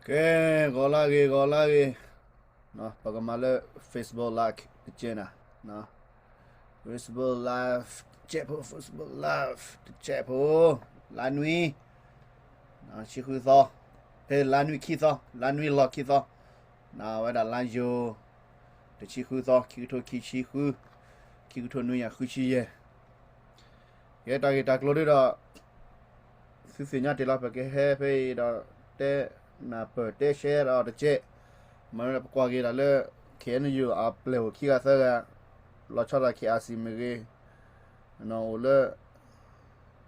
ကဲ, ဂီၤလၢဂ့ၤ ဂီၤလၢဂ့ၤ, ပကမၤလၢ Facebook Live တကဲနၤ, Facebook Live တကဲဖိ Facebook Live တကဲဖိ, လါနွံ, ဆံဃုသီ, ဖဲလါနွံခံသီ, လါနွံလီၤခံသီ, နဝဲဒၣ်လါယိၤ, တဆံဃုသီ, ခံကထိခံဆံဃု, ခံကထိနွံကယၤဃုဆံယဲၢ် ကဲတၢ်ဂ့ၢ်တၢ်ကျိၤဒ်ဒီး, သုသ့ၣ်ညါတ့ၢ်လီၤ ပကဟဲဖဲအံၤဒီး, တဲနၢ်ပၢၢ်တဲရှဲဒီးတကဲး, မ့ၢ်ပကွၢ်က့ၤတၢ်လၢ KNU အပျဲၢ်အိၣ်ခံဂၤသၢဂၤ, လီၤဆီဒၣ် KRC မ့ၢ်ဂ့ၤ, အိၣ်လၢ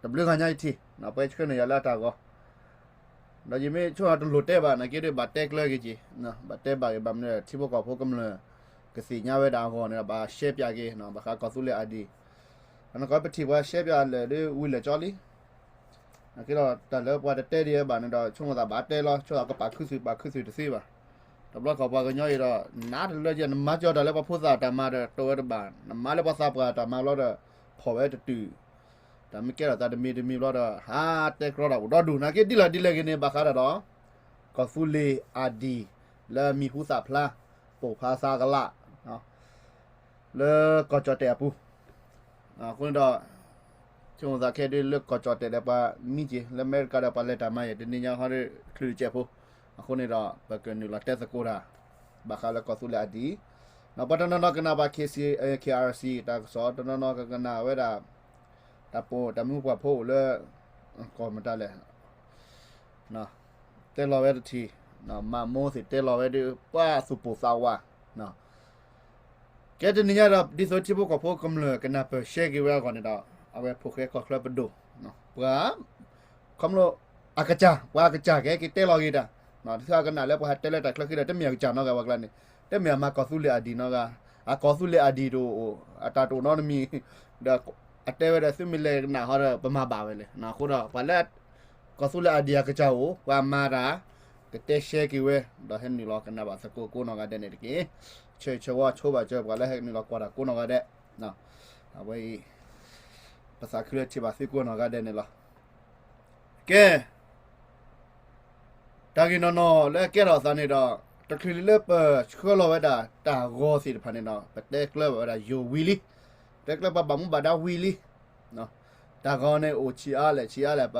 တဘျုးဂၤညါယထံၣ်, ပှၤဆှၢန့ၢ်ယၤလၢအတၢ်ဂီၤ ဒီးယမ့ၢ်ဆိကမိၣ်တလိၣ်တဲဘၣ် နာ်က့ဒီးဘၣ်တဲကျၢၤက့ၤက့ၤ, ဘၣ်တဲဘၣ်ဂ့ၤ ဘၣ်မနုၤ ထံဖိကီၢ်ဖိကမျၢၢ် ကသ့ၣ်ညါဝဲဒၣ်အဂီၢ်န့ၣ်ဒီး ဘၣ်ရှဲပၠးက့ၤ ဘၣ်ဃးကီၢ်သူလ့ၤ ID, နကီၢ်ပထံၣ်ပှၤရှဲပၠးလၢာ်ဒီးဝံၤလၢာ်ကၠီလံ, နာ်က့ဒီးတၢ်လၢပှၤတတဲဒံးဘၣ်န့ၣ်ဒီး ဆိကမိၣ်သးဘၣ်တဲလီၤ ဆိကမိၣ်သးကပာ်ခုသုးပာ်ခုသုးတသ့ဘၣ်, တဘျီခီပှၤကညီအံၤဒီး နးတလၢကဲ နမၤကၠီတၢ်လၢပှၤဖိသၣ်တၢ်မၤဒီးတိၢ်ဝဲတဘၣ် နမၤလၢပှၤသးပှၢ်တၢ်မၤဘျီဒီး ဖီၣ်ဝဲတတုာ် တၢ်မ့ၢ်ကဲထီၣ်သးတမံၤတမံၤဘျီဒီး ဟးတဲကြီတၢ်အိၣ်ဒီဒူၣ် နာ်က့ဒ်လဲၣ်ဒ်လဲၣ်ဂ့ၤန့ၣ် ဘၣ်ဃးဒၣ်ဒီး ကီၢ်သူလ့ၤ ID လၢအမံၤဟူသၣ်ဖျါ ပိာ်ဖျါသးကလး လၢကီၢ်ကၠီၣ်တဲၣ်အပူၤ, အဃိန့ၣ်ဒီး ဆိကမိၣ်သးခဲဒ်လၢကီၢ်ကၠီၣ်တဲၣ်ဒီးပှၤမံက့ၤ လၢအမဲရကၤဒီးပှၤလဲၤတၢ်မၤယဲၢ် တနံၤညါဟီဒီး ချုးတကဲးဖိ, အဃိန့ၣ်ဒီး ပကနုာ်လီၤတဲသကိးတၢ် ဘၣ်ဃးလၢကီၢ်သူလ့ၤ ID, ပှၤတနီၤနီၤကနၣ်ဘၣ် KC, KRC တၢ်ကစီၣ် တနီၤနီၤကကနၣ်ဝဲဒၣ် တၢ်ပိာ်တၢ်မုၢ်ပှၢ်ဖိအိၣ်လၢ ကီၢ်မတၤလဲၣ် တဲလီၤဝဲတထံၣ်, မၤမိၢ်သ့ၣ်တဲလီၤဝဲဒၣ် ပှၤသူၣ်ပိာ်သးဝး, ကဲတနံၤညါဒီး ဒ်သိးထံဖိကီၢ်ဖိကမျၢၢ်ကနၢ်ပၢၢ်ရှဲက့ၤဝဲအဂီၢ်န့ၣ်ဒီး အဝဲဖိၣ်ဃဲကီၢ်ချၢပဒိၣ်, ပှၤ ခီဖျိ အကစၢ် ပှၤအကစၢ်ကဟဲက့ၤတဲလီၤဂ့ၤတၢ်, သုအကနၣ်လၢပှၤဟးတဲလၢတၢ်ချၢဃံဒီး တမ့ၢ်အကစၢ်နီတဂၤပှၤကျါန့ၣ်, တမ့ၢ်အမၤကီၢ်သူလ့ၤ ID နီတဂၤ, အကီၢ်သူလ့ၤ ID တအိၣ်, အတၢ်တအိၣ်နီတမံၤ, ဒီး အတဲဝဲဒီးသုမ့ၢ်လဲၤကနၣ်ဟီဒီး ပမၤဘၣ်ဝဲလဲၣ်, အဃိဒီး ပှၤလၢ ကီၢ်သူလ့ၤ ID အကစၢ်အိၣ် ပှၤမၤတၢ် ကတဲရှဲက့ၤဝဲ ဒီးဟဲနုာ်လီၤကနၣ်ဘၣ်သကိးကိးနီၢ်ဂၤဒဲးန့ၣ်တက့ၢ်. ဆၢဂ့ၤဆၢဝါဆိဘၣ်စၢၤ ပှၤလၢဟဲနုာ်လီၤကွၢ်တၢ်ကိးနီၢ်ဂၤဒဲး, အဝဲအံၤ ပသးခုလၢထံၣ်ဘၣ်သုကိးနီၢ်ဂၤဒဲးန့ၣ်လီၤ. ကဲ တၢ်ဂ့ၢ်နီၢ်နီၢ်လၢအကဲထီၣ်အသးန့ၣ်ဒီး တချုးလၢပဆှၢလီၤဝဲဒၣ်တၢ်ဂီၤသ့ၣ်တဖၣ်န့ၣ်ဒီး ပတဲကျၢၤဘၣ်ဝဲဒၣ်ယိၤဝံၤလံ, တဲကျၢၤပှၤဘၣ်မူဘၣ်ဒါဝံၤလံ, တၢ်ဂီၤန့ၣ်အိၣ်ဆံးအါလဲၣ်ဆံးအါလဲၣ် ပ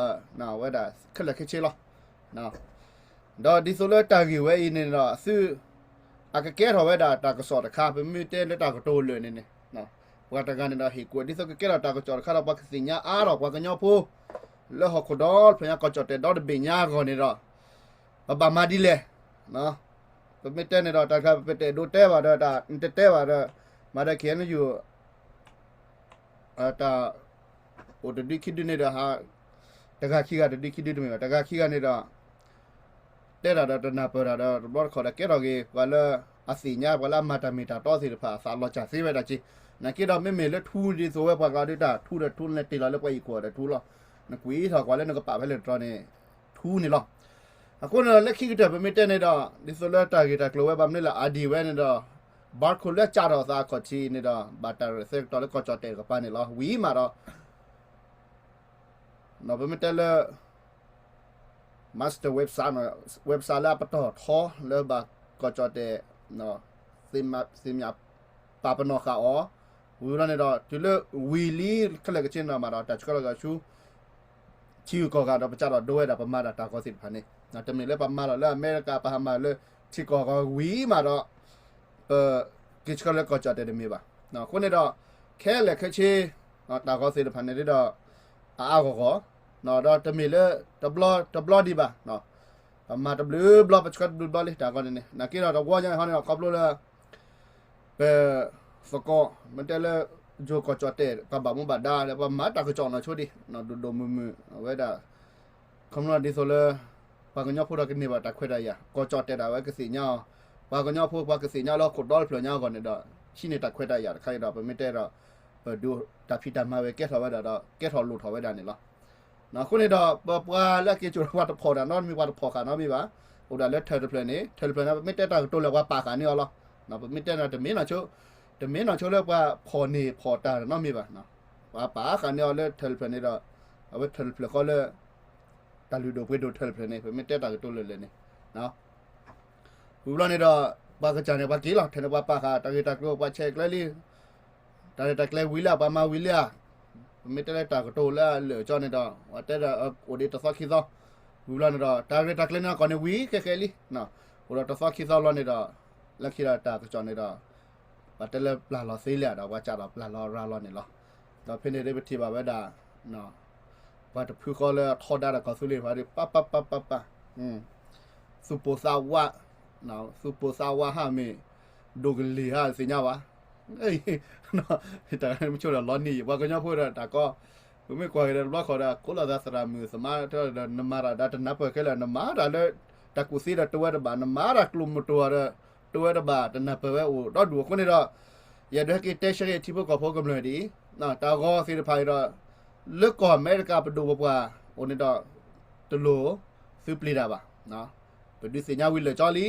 ဝဲဒၣ်ခဲလၢာ်ခဲဆ့လီၤ. ဒီးဒ်သိးလၢတၢ်ဂ့ၢ်ဝဲအံၤန့ၣ်ဒီး သု အကကဲထီၣ်ဝဲဒၣ်တၢ်ကစီၣ်တခါ ပမ့ၢ်တဲလၢတၢ်ကတိၤလၢာ်န့ၣ်န့ၣ် ပှၤတဂၤန့ၣ်ဒီးဟ့ၣ်ကူၣ် ဒ်သိးကကဲထီၣ်တၢ်ကစီၣ်တခါဒီး ပှၤကသ့ၣ်ညါအါထီၣ်ပှၤကညီဖိ လၢဟီၣ်ခိၣ်ဒီဖျၢၣ်ညါ ကီၢ်ကၠီၣ်တဲၣ်ဒီတဘ့ၣ်ညါအဂီၢ်န့ၣ်ဒီး ပဘၣ်မၤဒ်လဲၣ်. ပမ့ၢ်တဲန့ၣ်ဒီး တၢ်တခါပတအဲၣ်ဒိးတဲဘၣ်ဒီး တၢ်တတဲဘၣ်ဒီး မၤဒီး KNU တၢ် အိၣ်တဒုခံဒုန့ၣ်ဒီး တဂၤခံဂၤတဒုခံဒုတမ့ၢ်ဘၣ် တဂၤခံဂၤန့ၣ်ဒီး တဲတၢ်ဒီးတနၢ်ပၢၢ်တၢ်ဒီး တဘျီတခီၣ်ဒီးကဲထီၣ်က့ၤ ပှၤလၢအသ့ၣ်ညါ ပှၤလၢအမၤတၢ်မ့ၢ်တၢ်တီသ့ၣ်တဖၣ် အသးလီၤစၢ်သ့ဝဲဒၣ်က့ၤ. နာ်က့ဒီးမ့မ့ၢ်လၢထူဒ်သိးဝဲပှၤကျါဒုးတၢ်ထူဒီးထူန့ၣ် တ့ၢ်လီၤလၢပှၤအံၤခိၣ်ဒီးထူလီၤ. နကွံာ်ထီၣ်ကွၢ်လၢနကပာ်ဖဲလဲၣ်တတီၤန့ၣ် ထူန့ၣ်လီၤ. အဃိန့ၣ်ဒီးလၢခံကတၢၢ်ပမ့ၢ်တဲန့ၣ်ဒီး ဒ်သိးလၢတၢ်ဂ့ၢ်တၢ်ကျိၤဝဲ ဘၣ်မနုၤလၢ ID ဝဲန့ၣ်ဒီး barcode လၢကးထီၣ်သးအခီၣ်ထံးန့ၣ်ဒီး ဘၣ်တၢ်ရဲၣ်သဲကတီၤလၢကီၢ်ကၠီၣ်တဲၣ်တကပၤန့ၣ်လီၤ. ဝံၤမးဒီး ပမ့ၢ်တဲလၢ master website, website လၢအပတီၢ်ထီလၢဘၣ်ကီၢ်ကၠီၣ်တဲၣ် သ့ၣ်မၠၣ်ပာ်ပနီၣ်ဃာ်အီၤ ဝံၤလီၤန့ၣ်ဒီး တုၤလၢဝံၤလံခဲလၢာ်ခဲဆ့န့ၣ်ဒီး မးဒီးတၢ်ဆှၢလီၤက့ၤဆူ ထံဂုၤကီၢ်ဂၤဒီး ပစးထီၣ်ဒိဝဲဒၣ်ပမၤတၢ်တၢ်ဂီၤသ့ၣ်တဖၣ်န့ၣ် တမ့ၢ်လၢပမၤလီၤလၢအမဲရကၤ ပဟးမၤလၢထံကီၢ်ဂီၤဝံၤမးဒီး ပက့ၤဆှၢလၢကီၢ်ကၠီၣ်တဲၣ်တမ့ၢ်ဘၣ်. အဃိန့ၣ်ဒီး ခဲလၢာ်ခဲဆ့ တၢ်ဂီၤသ့ၣ်တဖၣ်န့ၣ်ဒီး အအါဂီၢ်ဂီၢ် ဒီးတမ့ၢ်လၢ တဘျီတဘျီဒံးဘၣ်. ပမၤတဘျုးဘျီ ပဆှၢတဘျုးဘျီလံ တၢ်ဂီၤန့ၣ်န့ၣ် နာ်က့ဒီးတဝီညါဟီန့ၣ်ဒီး ခီဖျိလၢ ပသကိး မ့ၢ်တဲလၢ ယိၤကီၢ်ကၠီၣ်တဲၣ် ပှၤဘၣ်မူဘၣ်ဒါလၢပှၤမၤတၢ်ကစီၣ်နီၢ်ဆိဒံး ဒိၣ်ဒိၣ်မုၢ်မုၢ် အဝဲဒၣ် ခီဖျိဒ်သိးလၢ ပှၤကညီဖိဒီးကန့ၢ်ဘၣ်တၢ်ခွဲးတၢ်ယာ် ကီၢ်ကၠီၣ်တဲၣ်ဒၣ်ဝဲကသ့ၣ်ညါအီၤ ပှၤကညီဖိပှၤကသ့ၣ်ညါလၢဟီၣ်ခိၣ်ဒီတဖျၢၣ်ညါအဂီၢ်န့ၣ်ဒီး ဟံးန့ၢ်တၢ်ခွဲးတၢ်ယာ်တခါအံၤဒီး ပမ့ၢ်တဲဒီး ပဒုးတၢ်ဖံးတၢ်မၤဝဲကဲထီၣ်ဝဲဒၣ်ဒီး ကဲထီၣ်လိၣ်ထီၣ်ဝဲဒၣ်န့ၣ်လီၤ. အဃိန့ၣ်ဒီး ပပှၤလၢအက့ၤစိာ်ပှၤတဖီၣ်တၢ်နီတမံၤ ပှၤတဖီၣ်ဃာ်နီတမံၤဘၣ်. အိၣ်ဒၣ်လၢထၢၣ်တဖျၢၣ်န့ၣ် ထၢၣ်တဖျၢၣ်န့ၣ် ပမ့ၢ်တဲတၢ်ကတိၤလၢာ်ပှၤပာ်ဃာ်န့ၢ်အီၤလီၤ. ပမ့ၢ်တဲန့ၣ် တမ့ၢ်နီၢ်ဆိ တမ့ၢ်နီၢ်ဆိလၢပှၤဖီၣ်န့ၢ်ဖီၣ်တၢ်နီတမံၤဘၣ်. ပှၤပာ်ဃာ်န့ၢ်အီၤလၢထၢၣ်တဖျၢၣ်န့ၣ်ဒီး အဝဲထၢၣ်တဖျၢၣ်ဃီလၢ တၢ်လုၢ်ဒိၣ်ပှ့ၤဒိၣ်ထၢၣ်တဖျၢၣ်န့ၣ် ပမ့ၢ်တဲတၢ်ကတိၤလၢာ်လၢာ်န့ၣ် ဝံၤဘျီန့ၣ်ဒီး ပှၤကစၢ်န့ၣ် ပှၤက့ၤလီၤ ထဲန့ၣ်ပှၤပာ်ဃာ် တၢ်ဂ့ၢ်တၢ်ကျိၤ ပှၤဆဲးကျၢလံ, တၢ်ရဲၣ်တၢ်ကျဲၤဝံၤလံဧါ ပှၤမၤဝံၤလံဧါ, ပမ့ၢ်တဲလၢတၢ်ကတိၤလၢအလၢာ်ကၠီန့ၣ်ဒီး ပှၤတဲဒီးအိၣ်ဒံးတသီခံသီ, ဝံၤဘျီန့ၣ်ဒီး တၢ်ရဲၣ်တၢ်ကျဲၤန့ၣ်ကီးန့ၣ်ဝံၤဃဲဃဲလံ, အိၣ်ဒီးတသီခံသီဘျီန့ၣ်ဒီး လၢခံဒီးတၢ်ကစီၣ်န့ၣ်ဒီး ပှၤတဲလၢပျၢ်လီၤသ့လံဧါဒီး ပှၤစးဒီးပျၢ်လီၤရၤလီၤန့ၣ်လီၤ. ဒီးဖဲန့ၣ်ဒ်ပထံၣ်ဘၣ်ဝဲဒၣ် ပှၤတဖုဃီလၢထီဒါဒီးကီၢ်သူလ့ၤတဖၣ်ဒီး ပၢ်ပၢ်ပၢ်ပၢ်ပၢ် သူၣ်ပိၢ်သးဝး, သူၣ်ပိၢ်သးဝးဟးမ့ၢ် ဒိၣ်ကလံၤဟးသ့ၣ်ညါဘၣ်, တၢ်မ့ၢ်ဆိဒီးလီၤနံၤ ပှၤကညီဖိဒီးတၢ်ကီ, ပမ့ၢ်ကွၢ်က့ၤဒီးတဘျီဃီဒီး ကိးလီၤသးသရၣ်မုၣ်သမါဒီး နမၤတၢ်ဒီးတနၢ်ပၢၢ်ခဲလၢာ် နမၤတၢ်လၢ တၢ်ကူၣ်သ့ဒီးတဝဲတဘၣ် နမၤတၢ်ကျိၤမုၢ်တိၤဒီး တဝဲတဘၣ် တနၢ်ပၢၢ်ဝဲအိၣ်ဒီဒူၣ်အဃိန့ၣ်ဒီး ယအဲၣ်ဒိးဟဲက့ၤတဲဆၢက့ၤထံဖိကီၢ်ဖိကမျၢၢ်ဒ်အံၤ, တၢ်ဂီၤသ့ၣ်တဖၣ်အံၤဒီး လၢကီၢ်အမဲရကၤပဒိၣ်ပပှၢ်အိၣ်န့ၣ်ဒီး တလိၣ်သုပျံၤတၢ်ဘၣ်. ပဒုးသ့ၣ်ညါဝံၤလၢာ်ကၠီလံ,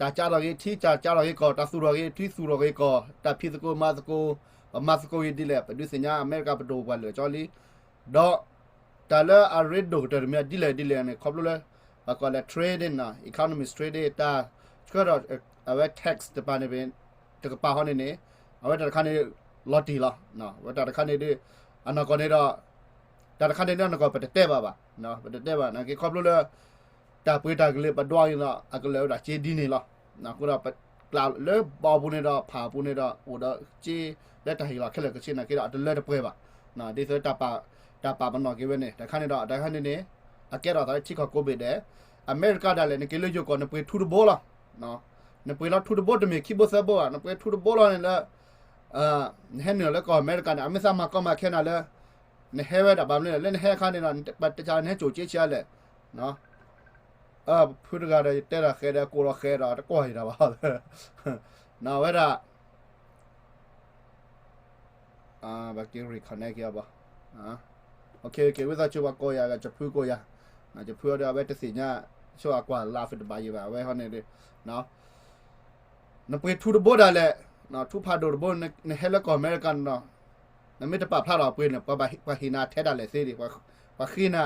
တၢ်ကးထီၣ်က့ၤထံ တၢ်ကးထီၣ်က့ၤကီၢ် တၢ်သူၣ်ထီၣ်က့ၤထံ သူၣ်ထီၣ်က့ၤကီၢ် တၢ်ဖံးသကိးမၤသကိး ပမၤသကိးက့ၤဒ်လဲၣ် ပဒုးသ့ၣ်ညါအမဲရကၤပဒိၣ်ပပှၢ်လၢာ်ကၠီလံ. ဒီး တၢ်လၢအရ့ဒိၣ်ကတၢၢ်တမံၤဒ်လဲၣ်ဒ်လဲၣ်န့ၣ် ခီဖျိလၢ ပှၤကိးလၢ trading နီၤ economy trading တၢ်ဆှၢထီၣ်အဝဲ tax တပၤန့ၣ် တကပၤဟီန့ၣ်န့ၣ် အဝဲတၢ်တခါန့ၣ် လီၤတံၢ်လီၤ. အဝဲတၢ်တခါန့ၣ်ဒ် အနီၢ်ကီၢ်န့ၣ်ဒီး တၢ်တခါန့ၣ်ဒ်အနီၢ်ကီၢ် ပတတဲဘၣ်ဘၣ်, ပတတဲဘၣ်နာ်က့ ခီဖျိလၢ တၢ်ပှ့ၤတၢ်ကလုာ်ပဒွးအံၤဒီး အကလၢာ်ဝဲဒၣ်စ့ဒ်န့ၣ်လီၤ. အဃိဒီး ပကျးလၢဘီပူၤန့ၣ်ဒီး ဖးပူၤန့ၣ်ဒီး အိၣ်ဒီးစ့လၢတၢ်ဟ့ၣ်လီၤခဲလၢာ်ကဆ့နာ်က့ဒီး အတလၢတပှဲၤဘၣ်. ဒ်သိး တၢ်ပာ်ပနီၣ်က့ၤဝဲန့ၣ် တၢ်ခါန့ၣ်ဒီး တၢ်ခါန့ၣ်န့ၣ် အကဲထီၣ်သးလၢထံကီၢ်ကိးဘ့ၣ်ဒဲး အမဲရကၤဒၣ်လဲာ် နက့ၤလၢယိၤကီၢ် နပှ့ၤထူတဘိလီၤ. နပှ့ၤလီၤထူတဘိတမ့ၢ်ခံဘိသၢဘိဘၣ် နပှ့ၤထူတဘိလီၤန့ၣ်လၢ နဟဲနုာ်လီၤလၢကီၢ်အမဲရကၤန့ၣ် အမ့ၢ်သးမၤကီမၤခဲနၤလၢ နဟဲဝဲဒၣ်ဘၣ်မနုၤလဲၣ် လၢနဟဲအခါန့ၣ်ဒီး ပတၢ်နဟဲကိၣ်က့ဆံးလဲၣ် ဖုတဂၤဒီး ယတဲတၢ်ဃဲဒီး ကိးလီၤဃဲဒီး တကွၢ်ယံၤတၢ်ဘၣ် နဝဲဒၣ် ဘၣ်က့ၤ reconnect က့ၤအီၤဘၣ်. ဝဲသးဆိပှၤကိးယၤဒီး ယဖုကိးယၤ, ယဖုအီၤဒီး အဝဲတသ့ၣ်ညါ ဆိအကွၢ်လၢ်ဖုတဘၣ်ယံၤဘၣ် အဝဲဟီန့ၣ်ဒီး နပှ့ၤထူတဘိဒၣ်လဲာ်, ထူဖးဒိၣ်တဘိ နဟဲလၢကီၢ်အမဲရကၤန့ၣ်ဒီး နမ့ၢ်တပာ်ဖျါထီၣ်ပှ့ၤန့ၣ် ပှၤဟ့ၣ်နၤထဲဒၣ်လဲာ်သ့ဒံး, ပှၤဃ့နၤ,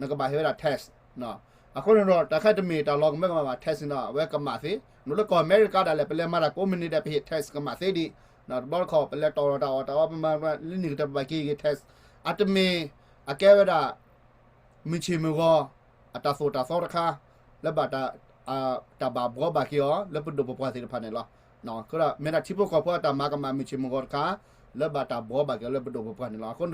နကဘၣ်ဟ့ၣ်ဝဲဒၣ် tax. အဃိန့ၣ်ဒီး တၢ်ခါတမ့ၢ်တၢ်လီၤကမၢကမၣ်ဘၣ် tax န့ၣ်ဒီး အဝဲကမၣ်သ့, နလၢကီၢ်အမဲရကၤဒၣ်လဲာ် ပလဲၤမၤတၢ်ကိးမုၢ်နံၤဒီး ပဟ့ၣ် tax ကမၣ်သ့ဒံး, တဘျီတခီၣ် ပလဲၤတီၢ်တၢ်အီၣ်တၢ်အီ ပမၤလၢနံၣ်ကတၢၢ် ပဘၣ်က့ၤဂ့ၤ tax. အတမ့ၢ် အကဲဝဲဒၣ် မုၢ်ဆ့ၣ်မုၢ်ဂီၤ အတၢ်သိၣ်တၢ်သီတခါ လၢဘၣ်တၢ် တၢ်ဘၣ်ဘှီဘၣ်က့ၤအီၤ လၢပဒိၣ်ပပှၢ်သ့ၣ်တဖၣ်န့ၣ်လီၤ. အဃိဒီး မ့ၢ်ဒၣ်ထံဖိကီၢ်ဖိအတၢ်မၤကမၣ်မုၢ်ဆ့ၣ်မုၢ်ဂီၤတခါ လၢဘၣ်တၢ်ဘှီဘၣ်က့ၤအီၤလၢပဒိၣ်ပပှၢ်န့ၣ်လီၤ. အဃိဒီး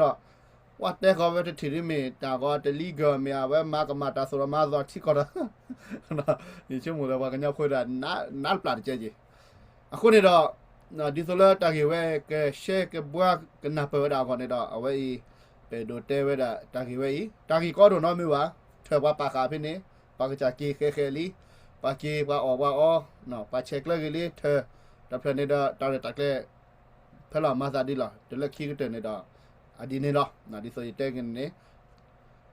ပှၤတဲဃီၤဝဲတထံၣ်ဒ်မ့ၢ်တၢ်ဂီၤတ legal မ့ၢ်ဧါ အဝဲမၤကမၣ်တၢ်သိၣ်တၢ်မၤသီထံကီၢ်ဒီး ယဆိကမိၣ်လၢပှၤကညီဖိဒီး နးတပျၢ်တကဲက့ၤ အဃိန့ၣ်ဒီး ဒ်သိးလၢတၢ်ဂ့ၢ်ဝဲ ကရှဲကဘှါကနၢ်ပၢၢ်ဝဲဒၣ်အဂီၢ်န့ၣ်ဒီး အဝဲအံၤ ပအဲၣ်ဒိးတဲဝဲဒၣ်တၢ်ဂ့ၢ်ဝဲအံၤ တၢ်ဂ့ၢ်ကီဒိၣ်နီတမံၤဘၣ်, ထၢၣ်ပှၤပာ်ဃာ်ဖဲန့ၣ် ပှၤကစၢ်က့ၤဃဲၤဃဲၤလံ, ပှၤက့ၤပှၤအီၣ်ပှၤအီ, ပှၤဆဲးကျၢက့ၤလံ ထၢၣ်, တဖျၢၣ်န့ၣ်ဒီး တၢ်ရဲၣ်တၢ်ကျဲၤ ဖဲလီၤမၤသးဒ်လီၤ တုၤလၢခံကတၢၢ်န့ၣ်ဒီး အဒ်န့ၣ်လီၤ. ဒ်သိးယတဲက့ၤန့ၣ်န့ၣ်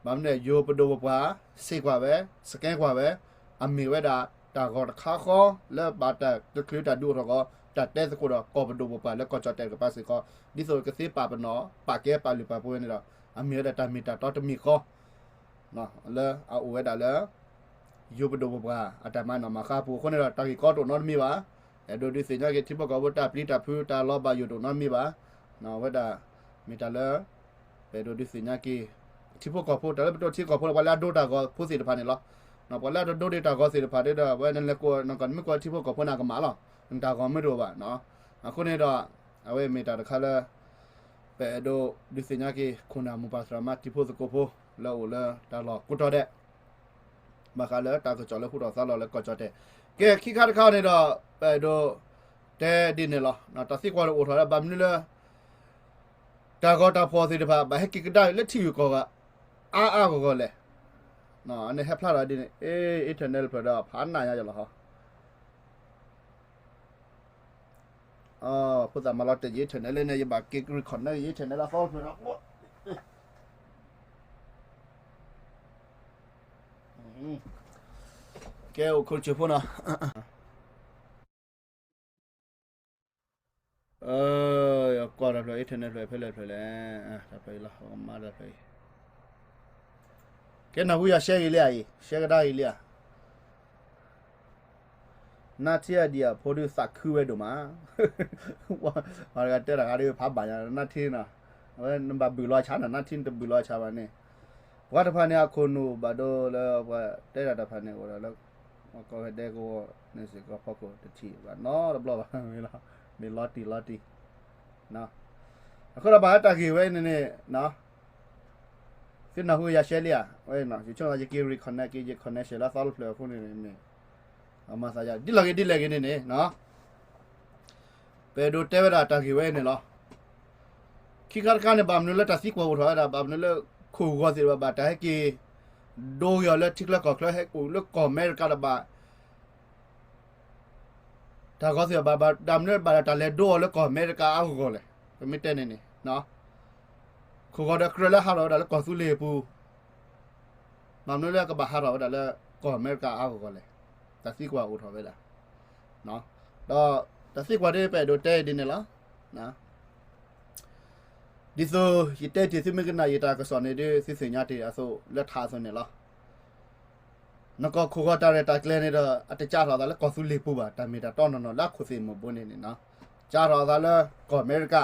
ဘၣ်မနုၤလဲၣ် ယိၤပဒိၣ်ပပှၢ် စ့ၢ်ကွၢ်ဝဲ စကဲကွၢ်ဝဲ အမ့ၢ်ဝဲဒၣ် တၢ်ဂီၤတခါဃီ လၢဘၣ်တၢ်တချုးတၢ်ဒုးအိၣ်ထီၣ်ဃီ တၢ်တဲသကိးဒီးကီၢ်ပဒိၣ်ပပှၢ်လၢကီၢ်ကၠီၣ်တဲၣ်တကပၤစ့ၢ်ကီး ဒ်သိးကသ့ပာ်ပနီၣ် ပာ်ကဲပာ်လုၢ်ပာ်ပှ့ၤဝဲန့ၣ်ဒီး အမ့ၢ်ဝဲဒၣ်တၢ်မ့ၢ်တၢ်တီတမံၤဃီ လၢအအိၣ်ဝဲဒၣ်လၢ ယိၤပဒိၣ်ပပှၢ် အတၢ်မၤနီၣ်မၤဃါအပူၤအဃိန့ၣ်ဒီး တၢ်ဂ့ၢ်ကီတအိၣ်နီတမံၤဘၣ်. အဲၣ်ဒိးဒုးသ့ၣ်ညါက့ၤထံဖိကီၢ်ဖိ တၢ်ပျံၤတၢ်ဖုး တၢ်လီၤဘၣ်ယိၣ်တအိၣ်နီတမံၤဘၣ်. အဝဲဒၣ် မ့ၢ်တၢ်လၢ ပအဲၣ်ဒိးဒုးသ့ၣ်ညါက့ၤ ထံဖိကီၢ်ဖိ တၢ်လၢပတိၢ်ထံကီၢ်ဖိလၢ ပှၤလၢအဒိတၢ်ဂီၤဖိသ့ၣ်တဖၣ်န့ၣ်လီၤ. ပှၤလၢအတဒိဒံးတၢ်ဂီၤသ့ၣ်တဖၣ်ဒီး အဝဲနလဲၤကိးနကီၢ် နမ့ၢ်ကိးထံဖိကီၢ်ဖိန့ၣ် ကမၣ်လီၤ. နတၢ်ဂီၤမ့ၢ်တအိၣ်ဘၣ်. အဃိန့ၣ်ဒီး အဝဲမ့ၢ်တၢ်တခါလၢ ပအဲၣ်ဒိးဒုးသ့ၣ်ညါက့ၤ ခိၣ်နၢ်မိၢ်ပၢ်သရၣ်သမါ ထံဖိသကိးဖိ လၢအအိၣ်လၢတၢ်လီၢ်ကိးတီၤဒဲး ဘၣ်ဃးလၢတၢ်ကစီၣ်လၢဟူထီၣ်သါလီၤလၢကီၢ်ကၠီၣ်တဲၣ်. ကဲ ခံခါတခါန့ၣ်ဒီး ပအဲၣ်ဒိးတဲဒ်န့ၣ်လီၤ. တၢ်သံကွၢ်တအိၣ်ထီၣ်လၢ ဘၣ်မနုၤလၢ တၢ်ဂီၤတၢ်ဖီၣ်သ့ၣ်တဖၣ် ဘၣ်ဟဲက့ၤကဒါလၢထံဂုၤကီၢ်ဂၤ အါအါဂီၢ်ဂီၢ်လဲၣ်. အန့ၣ်ဟဲဖျါထီၣ်ဒ်န့ၣ် အ့ internet တဖျၢၣ်ဒီး ဖးနးညါယလီၤဟီ ဖိသၣ်မၤလီၤတဲာ်ယ internet လၢန့ၣ် ယဘၣ်က့ၤ reconnect ယ internet လၢအသီတဖျၢၣ်ဒီး ကဲ အိၣ်ခိးဆိဖိနီၤ ကွၢ်တဖျၢၣ် internet ဖျၢၣ်ဖဲလဲၣ်တဖျၢၣ်လဲၣ် တဖျၢၣ်အံၤလီၤ မၤတဖျၢၣ်အံၤ ကဲ နၢ်ဟူယၤ share ဂ့ၤလံဧါအံၤ share ကဒါဂ့ၤလံဧါ နၢ်ထံအဒံးအဖိဒုးသးခုဝဲဒိၣ်မး, ပှၤတဂၤတဲတၢ်ဂၤဒုးဖးဘၣ်ညါ နၢ်ထံနီၤ, အဝဲနဘၣ်ဘုၣ်လီၤဆါနီၤ နၢ်ထံနတဘုၣ်လီၤဆါဘၣ်န့ၣ်, ပှၤတဖၣ်န့ၣ် အခိၣ်နူာ်ဘၣ်ဒိလၢပှၤတဲတၢ်တဖၣ်န့ၣ် အိၣ်ဒီးလၢ ကီၢ်ဝဲဒဲကဝီၤန့ၣ်စ့ၢ်ကီးဖီခိၣ်တထံၣ်ဘၣ်နီတဘျီဘၣ်, မ့ၢ်လီၤတံၢ်လီၤတံၢ်, အဃိဒီးဘၣ်ဟဲတၢ်ဂ့ၢ်ဝဲန့ၣ်န့ၣ် သုနၢ်ဟူယၤရှဲလံဧါ, ဝဲယဆိကမိၣ်ယက့ၤ reconnect က့ၤယ connection လၢအသီတဖျၢၣ်အဃိန့ၣ်မ့ၢ် အမၤသးယၤ ဒ်လဲၣ်ဂ့ၤဒ်လဲၣ်ဂ့ၤန့ၣ်န့ၣ် ပအဲၣ်ဒိးတဲဝဲဒၣ်တၢ်ဂ့ၢ်ဝဲန့ၣ်လီၤ. ခံခါတခါန့ၣ် ဘၣ်မနုၤလၢတၢ်သံကွၢ်အိၣ်ထီၣ်ဝဲဒၣ် ဘၣ်မနုၤလၢ ခိၣ်ဂီၤသ့ၣ်တဖၣ် ဘၣ်တၢ်ဟဲက့ၤ ဒိဂ့ၤအီၤလၢထံချၢကီၢ်ချၢ ဟဲအိၣ်လၢကီၢ်အမဲရကၤတဘၣ် တၢ်ဂီၤသ့ၣ်တဖၣ် ဘၣ်မနုၤဘၣ်ဒီးတၢ်လဲၤဒိအီၤလၢကီၢ်အမဲရကၤအါဂီၢ်ဂီၢ်လဲၣ်. ပမ့ၢ်တဲန့ၣ်န့ၣ် ခိၣ်ဂီၤဒီးကြၢးလၢဟးထီၣ်ဝဲဒၣ်လၢကီၢ်သူလ့ၤအပူၤ ဘၣ်မနုၤလၢကဘၣ်ဟးထီၣ်ဝဲဒၣ်လၢကီၢ်အမဲရကၤအါဂီၢ်ဂီၢ်လဲၣ်. တၢ်သံကွၢ်အိၣ်ထီၣ်ဝဲဒၣ်, ဒီးတၢ်သံကွၢ်ဒ်ပအဲၣ်ဒိးတဲဒ်န့ၣ်လီၤ. ဒ်သိးယတဲတ့ၢ်သုမ့ၢ်ကနၣ်ယတၢ်ကစီၣ်န့ၣ်ဒ် သုသ့ၣ်ညါတ့ၢ်အသိးလၢထးအသိးန့ၣ်လီၤ. နကီၢ်ခိၣ်ဂီၤတၢ်ရဲၣ်တၢ်ကျဲၤန့ၣ်ဒီး အတကးထီၣ်အသးလၢကီၢ်သူလ့ၤပူၤဘၣ်, တၢ်မ့ၢ်တၢ်တီနီၢ်နီၢ်လၢအခိၣ်သ့ၣ်မုၢ်ဘိန့ၣ်န့ၣ်, ကးထီၣ်အသးလၢကီၢ်အမဲရကၤ,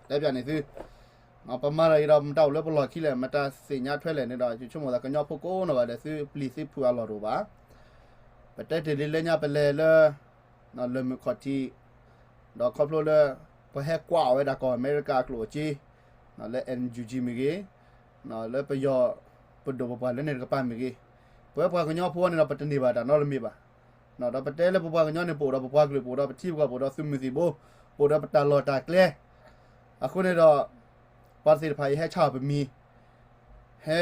တဲပၠးန့ၣ်သု, ပမၤတၢ်အံၤဒီးမတၤအိၣ်လၢပလီၢ်ခံလဲၣ်, မတၤသ့ၣ်ညါထွဲလဲၣ်န့ၣ်ဒီး ယဆိကမိၣ်သးကညီဖိကိးနီၢ်ဂၤဒဲး သုပျံၤသုဖုးအလီၢ်တအိၣ်ဘၣ်. ပတဲတ့ၢ်လံလၢညါပလဲၤလၢ လၢၢ်မုၢ်ခီၣ်ထံး, ဒီးခီဖျိလၢ ပှၤဟဲကွၢ်အီၤဝဲဒၣ်ကီၢ်အမဲရကၤအကျိၣ်အစ့, လၢ NUG မ့ၢ်ဂ့ၤ, လၢပယီၤ ပဒိၣ်ပပှၢ်လၢန့ၣ်တကပၤမ့ၢ်ဂ့ၤ, ပဝဲပှၤကညီဖိန့ၣ်ဒီး ပတန့ၢ်ဘၣ်တၢ်နီတမံၤဘၣ်. ဒီးပတဲလၢပပှၤကညီန့ၣ် ပအိၣ်ဒီးပပှၤကလုာ် ပအိၣ်ဒီးပထံပကီၢ် ပအိၣ်ဒီးသုးမုၢ်သံၣ်ဘိ, ပအိၣ်ဒီးပတၢ်လီၢ်တၢ်ကျဲ, အဃိန့ၣ်ဒီး ပှၤသ့ၣ်တဖၣ်အံၤဟဲဆါအီၤပမံၤ, ဟဲ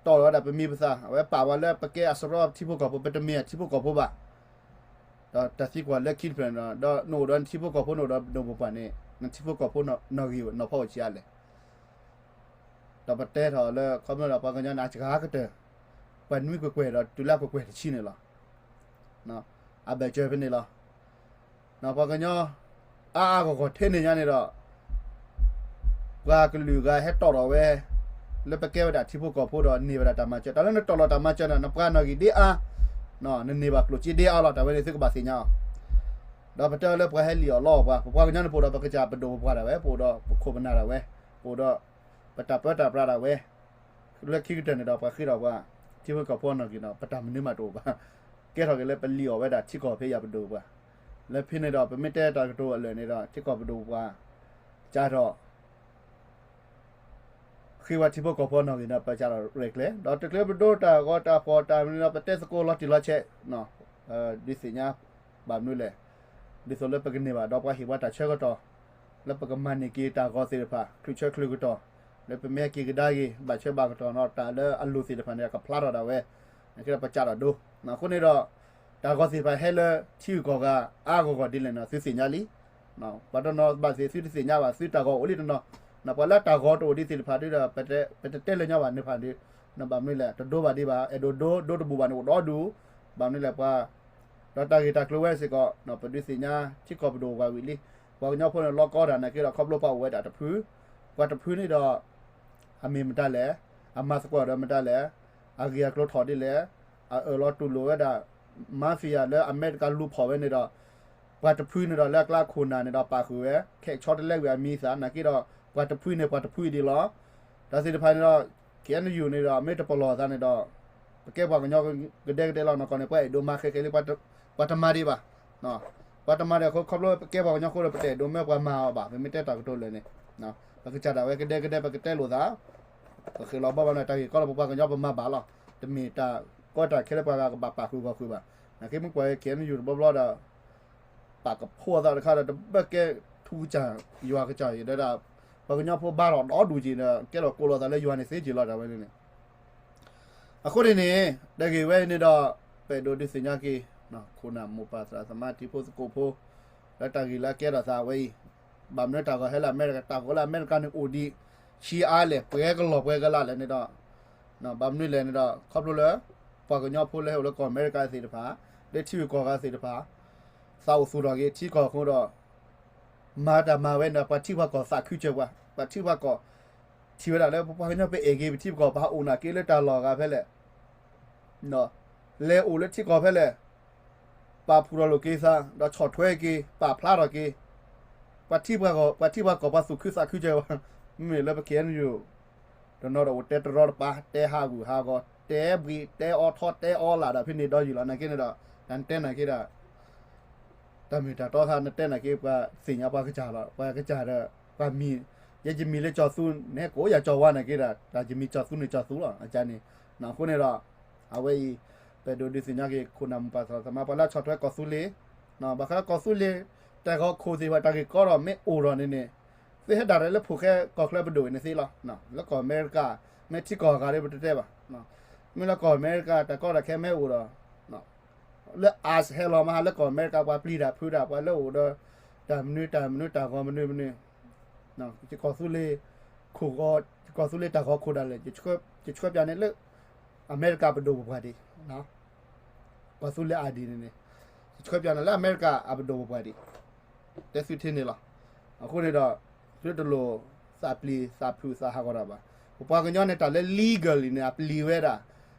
တီၢ်လီၤဝဲဒၣ်ပမံၤပသၣ်, အဝဲပာ်ဝဲလၢပကဲအစရီထံဖိကီၢ်ဖိ ပတမ့ၢ်အထံဖိကီၢ်ဖိဘၣ်. ဒီးတၢ်သံကွၢ်လၢခံတဖျၢၣ်န့ၣ်ဒီး ဒီးနအိၣ်ဒီးနထံဖိကီၢ်ဖိ နအိၣ်ဒီးပဒိၣ်ပပှၢ်န့ၣ် နထံဖိကီၢ်ဖိနီၢ်ဂံၢ်နီၢ်ဖီအိၣ်ဆံးအါလဲၣ်. ဒီးပတဲထီၣ်လၢ ခီဖျိလၢပှၤကညီန့ၣ် အစှၤကတၢၢ်, ပှၤနွံကွဲၢ်ကွဲၢ်ဒီးတုၤလၢကွဲၢ်ကွဲၢ်တဆံန့ၣ်လီၤ. အဘၢၣ်စၢၤဖဲန့ၣ်လီၤ. ပှၤကညီ အါအါဂီၢ်ဂီၢ်ထဲန့ၣ်ညါန့ၣ်ဒီး ပှၤကလုာ်ဂၤဟဲတီၢ်ထီၣ်ဝဲ လၢပကဲဝဲဒၣ်ထံဖိကီၢ်ဖိဒီးန့ၢ်ဝဲဒၣ်တၢ်မၤစၢၤ, တၢ်လၢနတီၢ်လီၤတၢ်မၤစၢၤန့ၣ် နပှၤနီၢ်ဂံၢ်ဒ့အါ, နန့ၢ်ဘၣ်ကျိၣ်စ့ဒ့အါလီၤ, တၢ်ဝဲန့ၣ်သုကဘၣ်သ့ၣ်ညါအီၤ. ဒီးပတဲအီၤလၢပှၤဟဲလံၣ်အီၣ်လီအီၣ်ပှၤ, ပပှၤကညီန့ၣ် ပအိၣ်ဒီးပကစၢ်ပဒိၣ်ပပှၢ်ဒၣ်ဝဲ, ပအိၣ်ဒီးပခိၣ်ပနၢ်ဒၣ်ဝဲ, ပအိၣ်ဒီးပတၢ်ပၢတၢ်ပြးဒၣ်ဝဲ, လၢခံကတၢၢ်န့ၣ်ဒီး ပှၤဃ့ထီၣ်ပှၤ ထံဖိကီၢ်ဖိနီၢ်ဂံၢ်ဒီး ပတၢ်မနုၤမးတအိၣ်ဘၣ်. ကဲထီၣ်က့ၤလၢပလံၣ်အီၣ်ဝဲဒၣ်ထံကီၢ်ဖဲယၤပဒိၣ်ပပှၢ်. လၢဖဲန့ၣ်ဒီး ပမ့ၢ်တဲတၢ်ကတိၤအလၢာ်န့ၣ်ဒီး ထံကီၢ်ပဒိၣ်ပပှၢ် ကးထီၣ် ဃ့ဝဲထံဖိကီၢ်ဖိနီၢ်ဂံၢ်ဒီး ပကးထီၣ်ရဲၣ်ကျဲၤ, ဒီးတချုးပဒိတၢ်ဂီၤတၢ်ဖီၣ်တၢ်မနုၤဒီး ပတဲသကိးလီၤတံၢ်လီၤဆဲး, ဒုးသ့ၣ်ညါ ဘၣ်မနုၤလဲၣ်, ဒ်သိးလၢပကန့ၢ်ဘၣ်ဒီးပှၤဟ့ၣ်ပှၤတၢ်ဆၢကတီၢ်, လၢပကမၤန့ၢ်က့ၤတၢ်ဂီၤသ့ၣ်တဖၣ် ချုးဆၢချုးကတီၢ်, လၢပမ့ၢ်ဟဲက့ၤကဒါက့ၤ ဘၣ်ဆၢဘၣ်ကတီၢ်ဒီး တၢ်လၢအလိၣ်သ့ၣ်တဖၣ်န့ၣ် ကဖျါထီၣ်ဒၣ်ဝဲ, ကဲဒီးပကးထီၣ်ဒိ. အဃိန့ၣ်ဒီး တၢ်ဂီၤသ့ၣ်တဖၣ်ဟဲလၢထံဂုၤကီၢ်ဂၤအါဂီၢ်ဂီၢ်ဒ်လဲၣ်န့ၣ် သုသ့ၣ်ညါလံ. ပှၤတနီၤဘၣ်သ့ၣ်သုတသ့ၣ်ညါဘၣ်, သုတၢ်ဂီၤအိၣ်လံတနီၤ, ပှၤလၢတၢ်ဂီၤတအိၣ်ဒ်သ့ၣ်တဖၣ်ဒီး ပတတဲလၢၤညီဘၣ်န့ၣ်ဖးဒုး, ဘၣ်မနုၤလဲၣ် တဒိဘၣ်ဒံးဘၣ်, အဲၣ်ဒိးဒိ ဒိတဘူၣ်ဘၣ်န့ၣ်အိၣ်ဒီဒူၣ်, ဘၣ်မနုၤလဲၣ်ပှၤ, ဒီးတၢ်ဂ့ၢ်တၢ်ကျိၤဝဲစ့ၢ်ကီး ပဒုးသ့ၣ်ညါ ထံကီၢ်ပဒိၣ်ပပှၢ်ဝံၤလံ. ပှၤကညီဖိန့ၣ်လီၤကီတၢ်နာ်က့ဒီး ခီဖျိပှၤအိၣ်ဝဲဒၣ်တဖု, ပှၤတဖုန့ၣ်ဒီး အမ့ၢ်မတၤလဲၣ်, အမၤသကိးဒီးမတၤလဲၣ်, အဂ့ၢ်အကျိၤထီၣ်ဒ်လဲၣ်, အအၢၣ်လီၤတူၢ်လိာ်ဝဲဒၣ် mafia လၢအမဲရကၤလူၤဖီၣ်ဝဲန့ၣ်ဒီး, ပှၤတဖုန့ၣ်ဒီးလၢအကျါခိၣ်နၢ်န့ၣ်ဒီးပာ်ဃုာ်ဝဲ, ခဲဆီတလဲကွံာ်အမံၤအသၣ်နာ်က့ဒီး, ပှၤတဖုန့ၣ် ပှၤတဖုအံၤဒ်လီၤ. တၢ်သ့ၣ်တဖၣ်န့ၣ်ဒီး KNU န့ၣ်ဒီး မ့ၢ်တပလီၢ်အသးန့ၣ်ဒီး, ပကဲပှၤကညီကဒဲကဒဲလီၤနီၢ်ကီၢ်န့ၣ် ပှၤအဲၣ်ဒိးမၤဃဲးဃဲးလံ, ပှၤတမၤဒံးဘၣ်. ပှၤတမၤဒံးအဃိ ခီဖျိပကဲပှၤကညီအဃိဒီး ပတအဲၣ်ဒိးမၢပှၤမၤအီၤဘၣ်, ပမ့ၢ်တဲတၢ်ကတိၤလၢာ်န့ၣ်, ပကစၢ်ဒၣ်ဝဲကဒဲကဒဲ ပကတဲလိာ်သး, ပဃ့ၢ်လီၤဘီဘၣ်န့ၣ် တၢ်ဂ့ၢ်ကီဒီး ပပှၤကညီပမၤဘၣ်လီၤ. တမ့ၢ်တၢ်ကီတၢ်ခဲလၢပှၤဂၤကဘၣ်ပာ်ဃုာ်ဂီၢ်ဃုာ်ဘၣ်. နာ်က့မ့ၢ်ကွၢ် KNU တဘျီဘျီဒီး ပာ်ကဖှိၣ်အသးတခါဒီး တဘၣ်ကဲထူကစၢ်ယွၤကစၢ် ယတဲဒၣ်, ပှၤကညီဖိဘါထီၣ်ဒီဒူၣ်က့ၤဒီး ကဲထီၣ်ကိးလီၤသးလၢယွၤန့ၣ်သ့က့ၤလီၤ တၢ်ဝဲန့ၣ်န့ၣ်. အဃိန့ၣ်န့ၣ် တၢ်ဂ့ၢ်ဝဲအံၤန့ၣ်ဒီး ပအဲၣ်ဒိးဒုးသ့ၣ်ညါက့ၤ ခိၣ်နၢ်မိၢ်ပၢ်သရၣ်သမါထံဖိသကိးဖိ လၢတၢ်ဂ့ၢ်လၢအကဲထီၣ်သးဝဲအံၤ, ဘၣ်မနုၤတၢ်ဂီၤဟဲလၢအမဲရကၤ, တၢ်ဂီၤလၢအမဲရကၤန့ၣ်အိၣ်ဒံးဆံးအါလဲၣ်, ပှဲၤကလီၢ်ပှဲၤကလးလဲၣ်န့ၣ်ဒီး, ဘၣ်မနုၤလဲၣ်န့ၣ်ဒီး ခီဖျိလၢ ပှၤကညီဖိလၢဟဲအိၣ်လၢကီၢ်အမဲရကၤသ့ၣ်တဖၣ်, လၢထံဂုၤကီၢ်ဂၤသ့ၣ်တဖၣ် သးအိၣ်သူၣ်ထီၣ်က့ၤထံကီၢ်အဃိဒီး မၤတၢ်မၤဝဲန့ၣ်ဒီး ပှၤထံပှၤကီၢ်သးခုစၢၤပှၤ, ပှၤထံပှၤကီၢ်ထံၣ်ဝဲဒၣ်လၢပပှၤကညီပအဲၣ်က့ၤပထံပကီၢ်, ပဟးအိၣ်နာ်က့လၢတၢ်လီၢ်ဂၤဖဲလဲၣ်, လဲၤအိၣ်လၢထံကီၢ်ဖဲလဲၣ်, ပာ်ဖှိၣ်ထီၣ်လိာ်က့ၤသး ဒီးဆီၣ်ထွဲက့ၤ ပာ်ဖျါထီၣ်က့ၤ ပှၤထံပှၤကီၢ် ပှၤထံပှၤကီၢ် ပှၤသူၣ်ခုသးခုကဲဝဲ မ့မ့ၢ်လၢပ K N U တနီၤဒီးအိၣ်တဲတရီတပါ တဲဟးဂူာ်ဟးဂီၤ တဲဘှံး တဲအီထီ တဲအီလးဒီးဖဲန့ၣ်ဒီးယံာ်လီၤ နာ်က့န့ၣ်ဒီး တၢ်နတဲနာ်က့ဒီး တၢ်မ့ၢ်တၢ်တီသး နတဲနာ်က့ ပှၤသ့ၣ်ညါပှၤကစၢ်လီၤ ပှၤကစၢ်ဒီး ပှၤမံၤ ယဲယမံၤလၢကၠီၤသူ နဟဲကိးယၤကၠီၤဝါနာ်က့ဒီး တၢ်ယမံၤကၠီၤသူန့ၣ်ကၠီၤသူလီၤ အကန့ၣ် အဃိန့ၣ်ဒီး အဝဲအံၤ ပအဲၣ်ဒိးဒုးသ့ၣ်ညါက့ၤ ခိၣ်နၢ်မိၢ်ပၢ်သရၣ်သမါ ပှၤလၢအဆီၣ်ထွဲကီၢ်သူလ့ၤ ဘၣ်ဃးလၢကီၢ်သူလ့ၤ တၢ်ဂီၤခိၣ်သ့ၣ်တဖၣ် တၢ်ဂ့ၢ်ကီဒီးမ့ၢ်အိၣ်ဒီးန့ၣ်န့ၣ် သုဟဲဒၣ်ရဲၣ်လၢဖိၣ်ဃဲကီၢ်ချၢပဒိၣ်အံၤန့ၣ်သ့လီၤ. လၢကီၢ်အမဲရကၤ မ့ၢ်ထံကီၢ်အဂၤဒီးပတတဲဘၣ်. မ့ၢ်လၢကီၢ်အမဲရကၤ တၢ်ကီတၢ်ခဲမ့ၢ်အိၣ်ဒီး လၢ us ဟဲလီၤမး လၢကီၢ်အမဲရကၤ ပှၤပျံၤတၢ်ဖုးတၢ် ပှၤလၢအိၣ်ဒီး တၢ်မနုၤတၢ်မနုၤ တၢ်ဂီၤမနုၤမနုၤ ကီၢ်သူလ့ၤ ခိၣ်ဂီၤ ကီၢ်သူလ့ၤတၢ်ဂီၤခိၣ်ဒၣ်လဲာ် ယဆှၢပၠးန့ၣ်လၢ အမဲရကၤပဒိၣ်ပပှၢ်ဒံး ကီၢ်သူလ့ၤ ID န့ၣ်န့ၣ် ယဆှၢပၠးန့ၣ်လၢအမဲရကၤအပဒိၣ်ပပှၢ်ဒံး တဲသုထဲန့ၣ်လီၤ. အဃိန့ၣ်ဒီး သုတလိၣ်သးပျံၤသးဖုးသးဟးဂီၤတၢ်ဘၣ်. ပပှၤကညီန့ၣ် တၢ်လၢ legal လံန့ၣ် အပျံၤဝဲဒၣ်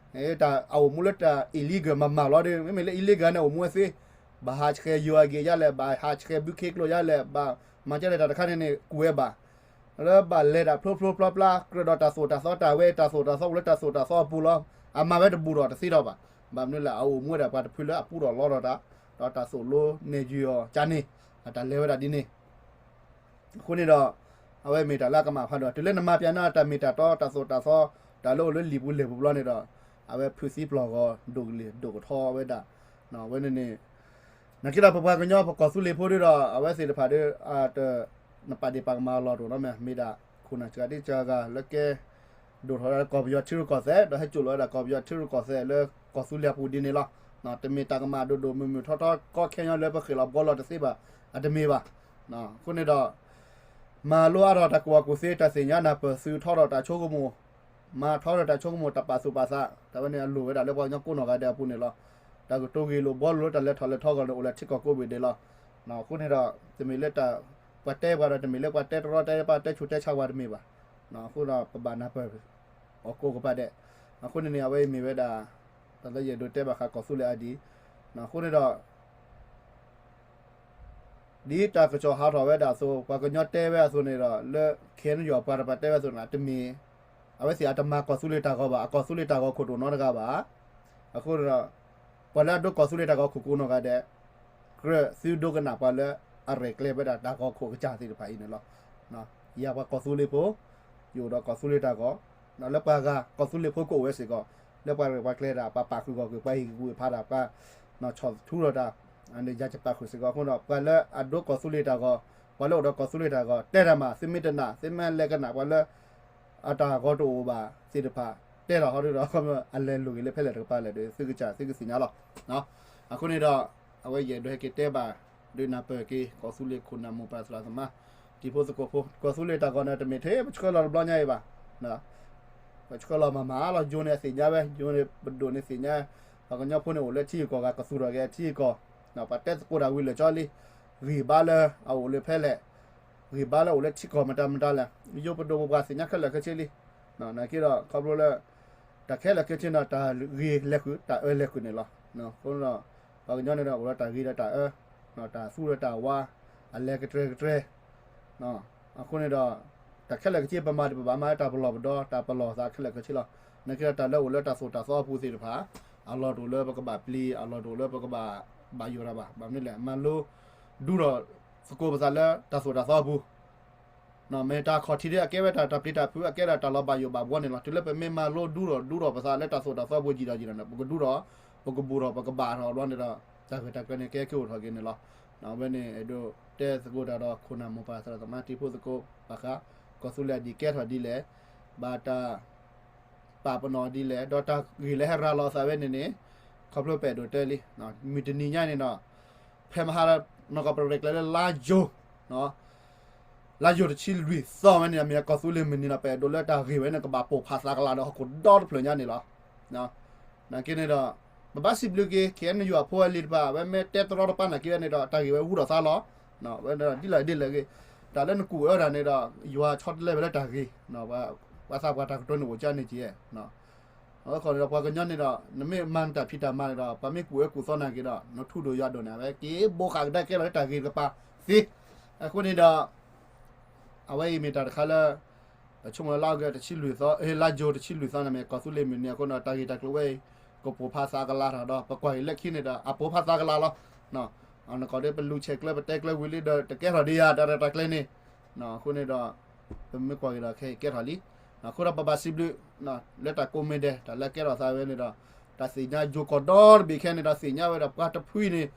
တၢ်အအိၣ်မူလၢတၢ် illegal မၤမၤလီၤဒီး မ့မ့ၢ်လၢ illegal န့ၣ် အိၣ်မူဝဲသ့ ဘၣ်ဟးဆှဲးယိၤအဂ့ၢ်ယါလဲၣ် ဘၣ်ဟးဆှဲးဘုခ့ကျိာ်ယါလဲၣ် ဘၣ်မၤကဲလဲၣ်တၢ်တခါန့ၣ်န့ၣ် ကူၣ်ဝဲဘၣ် လၢဘၣ်လဲၤတၢ်ဖျိဖျိဖျါဖျါ ကြၢးဒီးတၢ်သိၣ်တၢ်သီ တၢ်ဝဲတၢ်သိၣ်တၢ်သီအိၣ်လၢတၢ်သိၣ်တၢ်သီအပူၤလီၤ. အမၤဝဲတဘူးဒီးတသ့ထီၣ်ဘၣ်. ဘၣ်မနုၤလဲၣ် အအိၣ်မူဝဲဒၣ်ပှၤတဖုလၢအပူထီၣ်လီထီၣ်တၢ် ဒီးတၢ်သိၣ်လိနဲၣ်ယုာ်အီၤကန့ၣ် အတၢ်လဲၤဝဲဒၣ်ဒ်န့ၣ် အဃိန့ၣ်ဒီး အဝဲမ့ၢ်တၢ်လၢအကမၣ်ဖးဒိၣ် တုၤလၢနမၤပၠးန့ၣ် တၢ်မ့ၢ်တၢ်တီ တၢ်သိၣ်တၢ်သီ တၢ်လၢအိၣ်လၢလံာ်ပူၤလဲၢ်ပူၤဘျီန့ၣ်ဒီး အဝဲဖုးသံပျီၢ်ဂီၤ ဒိၣ်ကလံၤဒိၣ်ကထီဝဲဒၣ် ဝဲန့ၣ်န့ၣ် နာ်က့ဒီးပပှၤကညီပကီၢ်သူလ့ၤဖိဒီး အဝဲသ့ၣ်တဖၣ်ဒီး နပာ်ဒ့ၣ်ပာ်ကမၣ်အလီၢ်တအိၣ်နီတမံၤ မ့ၢ်ဒၣ်ခိၣ်နၢ်စှၤဒံစှၤဂၤလၢကဲ ဒိၣ်ထီၣ်ဒၣ်လၢကီၢ်ပယီၤထံရူၢ်ကီၢ်သဲး ဒီးဟဲစိာ်လီၤဝဲဒၣ်ကီၢ်ပယီၤထံရူၢ်ကီၢ်သဲးလၢကီၢ်သူလ့ၤအပူၤဒ်န့ၣ်လီၤ. တမ့ၢ်တၢ်ကမၣ်ဒိၣ်ဒိၣ်မုၢ်မုၢ်ထီထီကီခဲညီလၢပဃ့ၢ်လီၤဘှီလီၤတသ့ဘၣ် အတမ့ၢ်ဘၣ်. အဃိန့ၣ်ဒီး မၤလိအါထီၣ်တၢ်ကူၣ်ဘၣ်ကူၣ်သ့ တၢ်သ့ၣ်ညါနၢ်ပၢၢ် သုးထီထီၣ်တၢ်ဆိကမိၣ် မၤထီထီၣ်တၢ်ဆိကမိၣ် တၢ်ပာ်သူၣ်ပာ်သး တၢ်ဝဲန့ၣ်အလိၣ်ဝဲဒၣ်လၢပှၤကညီကိးနီၢ်ဂၤဒဲးအပူၤန့ၣ်လီၤ. တၢ်ကတိၤဂ့ၢ်လိာ်ဘှီလိာ်လၢတၢ်လဲၤထီၣ်လဲၤထီအဂီၢ်န့ၣ် အိၣ်လၢထံကီၢ်ကိးဘ့ၣ်ဒဲးလီၤ. အဃိန့ၣ်ဒီး တမ့ၢ်လၢတၢ် ပှၤတဲပှၤဒီး တမ့ၢ်လၢပှၤတဲတရီတဲပါ တဲဆူးတဲဆါပှၤတမ့ၢ်ဘၣ်. အဃိဒီးပဘၣ်နၢ်ပၢၢ် အီၤကိးကပၤဒဲး. အဃိန့ၣ်န့ၣ် အဝဲအံၤမ့ၢ်ဝဲဒၣ် တၢ်လၢယအဲၣ်ဒိးတဲဘၣ်ဃးကီၢ်သူလ့ၤ ID အဃိန့ၣ်ဒီး ဒ်တၢ်ကစီၣ်ဟးထီၣ်ဝဲဒၣ်အသိး ပှၤကညီတဲဝဲအသိးန့ၣ်ဒီး လၢ K N U ပှၤတပၤတဲဝဲအသိးန့ၣ် တမ့ၢ် အဝဲသ့ၣ်အတမၤကီၢ်သူလ့ၤတၢ်ဂီၤဘၣ် အကီၢ်သူလ့ၤတၢ်ဂီၤခိၣ်တအိၣ်နီတဂၤဘၣ်. အဃိဒီး ပှၤလၢအဒိကီၢ်သူလ့ၤတၢ်ဂီၤခိၣ်ကိးနီၢ်ဂၤဒဲး ကြၢးသုဒိကနၣ်ပှၤလၢအရဲၣ်ကျဲၤဝဲဒၣ်တၢ်ဂီၤခိၣ်ကစၢ်သ့ၣ်တဖၣ်အံၤန့ၣ်လီၤ. ယၤပှၤကီၢ်သူလ့ၤဖိ ယအိၣ်ဒီးကီၢ်သူလ့ၤတၢ်ဂီၤ လၢပှၤဂၤကီၢ်သူလ့ၤဖိကအိၣ်ဝဲစ့ၢ်ကီး လၢပှၤရဲၣ်ပှၤကျဲၤဒၣ် ပှၤပာ်ဃုာ်ဂီၢ်ကွံာ် ပှၤဟ့ၣ်ဂံၢ်ဟ့ၣ်ဘါဒၣ် ပှၤဆီၣ်ထူထီၣ်တၢ် ယၤယပာ်ဃုာ်စ့ၢ်ကီးအဃိဒီး ပှၤလၢအဒိကီၢ်သူလ့ၤတၢ်ဂီၤ ပှၤလၢအိၣ်ဒီးကီၢ်သူလ့ၤတၢ်ဂီၤ တဲတၢ်မး သုမ့ၢ်တနာ် သုမ့ၢ်လဲၤကနၣ် ပှၤလၢ အတၢ်ဂီၤတအိၣ်ဘၣ်သ့ၣ်တဖၣ် တဲထီၣ်ဟီဒ်ဒီး အလဲၤလိာ်က့ၤလၢဖဲလဲၣ်တကပၤလဲၣ်ဒီး သုကစၢ်သုကသ့ၣ်ညါလီၤ. အဃိန့ၣ်ဒီး အဝဲယအဲၣ်ဒိးဟဲက့ၤတဲဘၣ် ဒုးနၢ်ပၢၢ်က့ၤ ကီၢ်သူလ့ၤခိၣ်နၢ်မိၢ်ပၢ်သရၣ်သမါ တံၤဖိသကိးဖိ ကီၢ်သူလ့ၤတၢ်ဂီၤန့ၣ် တမ့ၢ်ထဲပဆှၢလီၤတဘျီညါအံၤဘၣ်. ပဆှၢလီၤမၤမၤလီၤ ယိၤန့ၣ်အသ့ၣ်ညါဝဲ ယိၤန့ၣ်ပဒိၣ်န့ၣ်သ့ၣ်ညါ ပှၤကညီဖိန့ၣ်အိၣ်လၢထံဂုၤကီၢ်ဂၤ ကသူၣ်ထီၣ်က့ၤအထံအကီၢ် ပှၤတဲသကိးတၢ်ဝံၤလၢာ်ကၠီလံ ဂံၢ်ဘါလၢအအိၣ်လၢဖဲလဲၣ် ဂံၢ်ဘါလၢအိၣ်လၢထံကီၢ်မတၤမတၤလဲၣ် ယိၤပဒိၣ်ပပှၢ်သ့ၣ်ညါခဲလၢာ်ခဲဆ့လံ. နာ်က့ဒီး ခီဖျိလၢ တၢ်ခဲလၢာ်ခဲဆ့န့ၣ် တၢ်ဂ့ၤလဲၤဃုာ် တၢ်အၢလဲၤဃုာ်န့ၣ်လီၤ. အဃိဒီး ပှၤကညီန့ၣ်ဒီး အိၣ်ဒီးတၢ်ဂ့ၤဒီးတၢ်အၢ တၢ်သူဒီးတၢ်ဝါ အလဲၤကတြဲၤကတြဲၤ အဃိန့ၣ်ဒီး တၢ်ခဲလၢာ်ခဲဆ့ ပမၤဒီးပဘၣ်မၤတၢ်ပလီၢ်ပဒီ တၢ်ပလီၢ်သးခဲလၢာ်ခဲဆ့လီၤ. နာ်က့ဒီး တၢ်လၢအိၣ်လၢတၢ်သိၣ်တၢ်သီအပူၤသ့ၣ်တဖၣ် အလီၢ်တအိၣ်လၢပကဘၣ်ပျံၤ အလီၢ်တအိၣ်လၢပကဘၣ်ဘၣ်ယိၣ်တၢ်ဘၣ်. ဘၣ်မနုၤလဲၣ် မၤလိဒူဒီးသကိးပသးလၢတၢ်သိၣ်တၢ်သီအပူၤ မ့ၢ်တၢ်ခီၣ်ထံးဒ်အကဲဝဲတၢ် တၢ်ပျံၤတၢ်ဖုး အကဲဒၣ်တၢ်လီၤဘၣ်ယိၣ်ဘၣ်ဘှီန့ၣ်လီၤ. တုၤလၢပမ့ၢ်မၤလိဒူဒီးဒူဒီးပသးလၢတၢ်သိၣ်တၢ်သီအပူၤယံာ်ဒီးယံာ်ဒီးန့ၣ် ပကဒူဒီး ပကဘူးဒီးပကဘၣ်ထီၣ်ဘျီန့ၣ်ဒီး တၢ်ဂ့ၢ်တၢ်ကျိၤန့ၣ် ကဲက့ၤအိၣ်ထီၣ်က့ၤန့ၣ်လီၤ. အဝဲန့ၣ် အဲၣ်ဒိးတဲသကိးတၢ်ဒီး ခိၣ်နၢ်မိၢ်ပၢ်သရၣ်သမါတံၤဖိသကိး ဘၣ်ဃး ကီၢ်သူလ့ၤအဒံးကဲထီၣ်ဒ်လဲၣ် ဘၣ်တၢ် ပာ်ပနီၣ်ဒ်လဲၣ် ဒီးတၢ်ဂ့ၢ်လၢဟဲရၤလီၤသးဝဲန့ၣ်န့ၣ် ခီဖျိပအဲၣ်ဒိးတဲလံ. မုၢ်တနံၤညါန့ၣ်ဒီး ဖဲမဟါ နီၢ်ကီၢ်ပရဲၣ်ကျဲၤလၢလါယိၤ လါယိၤတဆံလွံၢ်သီဝဲန့ၣ် မ့ၢ်အကီၢ်သူလ့ၤမုၢ်နံၤဒီး ပအဲၣ်ဒိးလၢတၢ်ဂ့ၢ်ဝဲန့ၣ် ကဘၣ်ပိာ်ဖးသးကလၤဒီးဟီၣ်ခိၣ်ဒီတဖျၢၣ်ညါန့ၣ်လီၤ. နာ်က့န့ၣ်ဒီး ပဘၣ်စံးဘျုးက့ၤ ခ့ၣ်အဲၣ်ယူၣ်အဖိအလံၤတဖၣ် အဝဲမ့ၢ်တဲတရီတပါနာ်က့ဝဲန့ၣ်ဒီး တၢ်ဂ့ၢ်ဝဲဟူထီၣ်သါလီၤ. ဝဲဒ်လဲၣ်ဒ်လဲၣ်ဂ့ၤ တၢ်လၢနကူၣ်အၢတၢ်န့ၣ်ဒီး ယွၤဆီတလဲဝဲလၢတၢ်ဂ့ၤ ပှၤသးပှၢ်တၢ်ကတိၤန့ၣ်အိၣ်ကၠါန့ၣ်က့ၤ အဃိန့ၣ်ဒီးပှၤကညီန့ၣ်ဒီး နမ့ၢ်မၤနတၢ်ဖံးတၢ်မၤန့ၣ်ဒီး ပှၤမ့ၢ်ကူၣ်အၢကူၣ်သီနၤက့ၤဒီး နထူၣ်ဒိၣ်ယွၤဒိၣ်န့ၣ် အဝဲက့ၤဘိဃာ်ကဒါကဲထီၣ်လၢတၢ်ဂ့ၤတကပၤသ့. အဃိန့ၣ်ဒီး အဝဲအံၤမ့ၢ်တၢ်တခါလၢ ပဆိကမိၣ်လၢလါအီကူးတဆံလွံၢ်သီ လါယူၤတဆံလွံၢ်သီန့ၣ်မ့ၢ် ကီၢ်သူလ့ၤမုၢ်နံၤအဃိန့ၣ်ဒီး တၢ်ဂ့ၢ်တၢ်ကျိၤဝဲအံၤ ကပိာ်ဖးသးကလၤထီၣ်ဒီး ပကွၢ်က့ၤလၢခံန့ၣ်ဒီး အပိာ်ဖးသးကလၤလီၤ. နကီၢ်ဒီးပလူၤဆဲးကျၢ ပတဲကျၢဝံၤလံဒီး တကဲထီၣ်ဒံးယၤ တၢ်ရဲၣ်တၢ်ကျဲၤန့ၣ်. အဃိန့ၣ်ဒီး ပမ့ၢ်ကွၢ်က့ၤဒီးခဲအံၤကဲထီၣ်လံ. အဃိဒီးပဘၣ်စံးဘျုး လၢတၢ်ကိးမံၤဒဲး တၢ်လၢကဲထီၣ်သးဝဲန့ၣ်ဒီး တၢ်သ့ၣ်ညါယိၤကီၢ်ဒီတဘ့ၣ်ခဲန့ၣ်ဒီး သ့ၣ်ညါဝဲဒီးပှၤတဖုန့ၣ်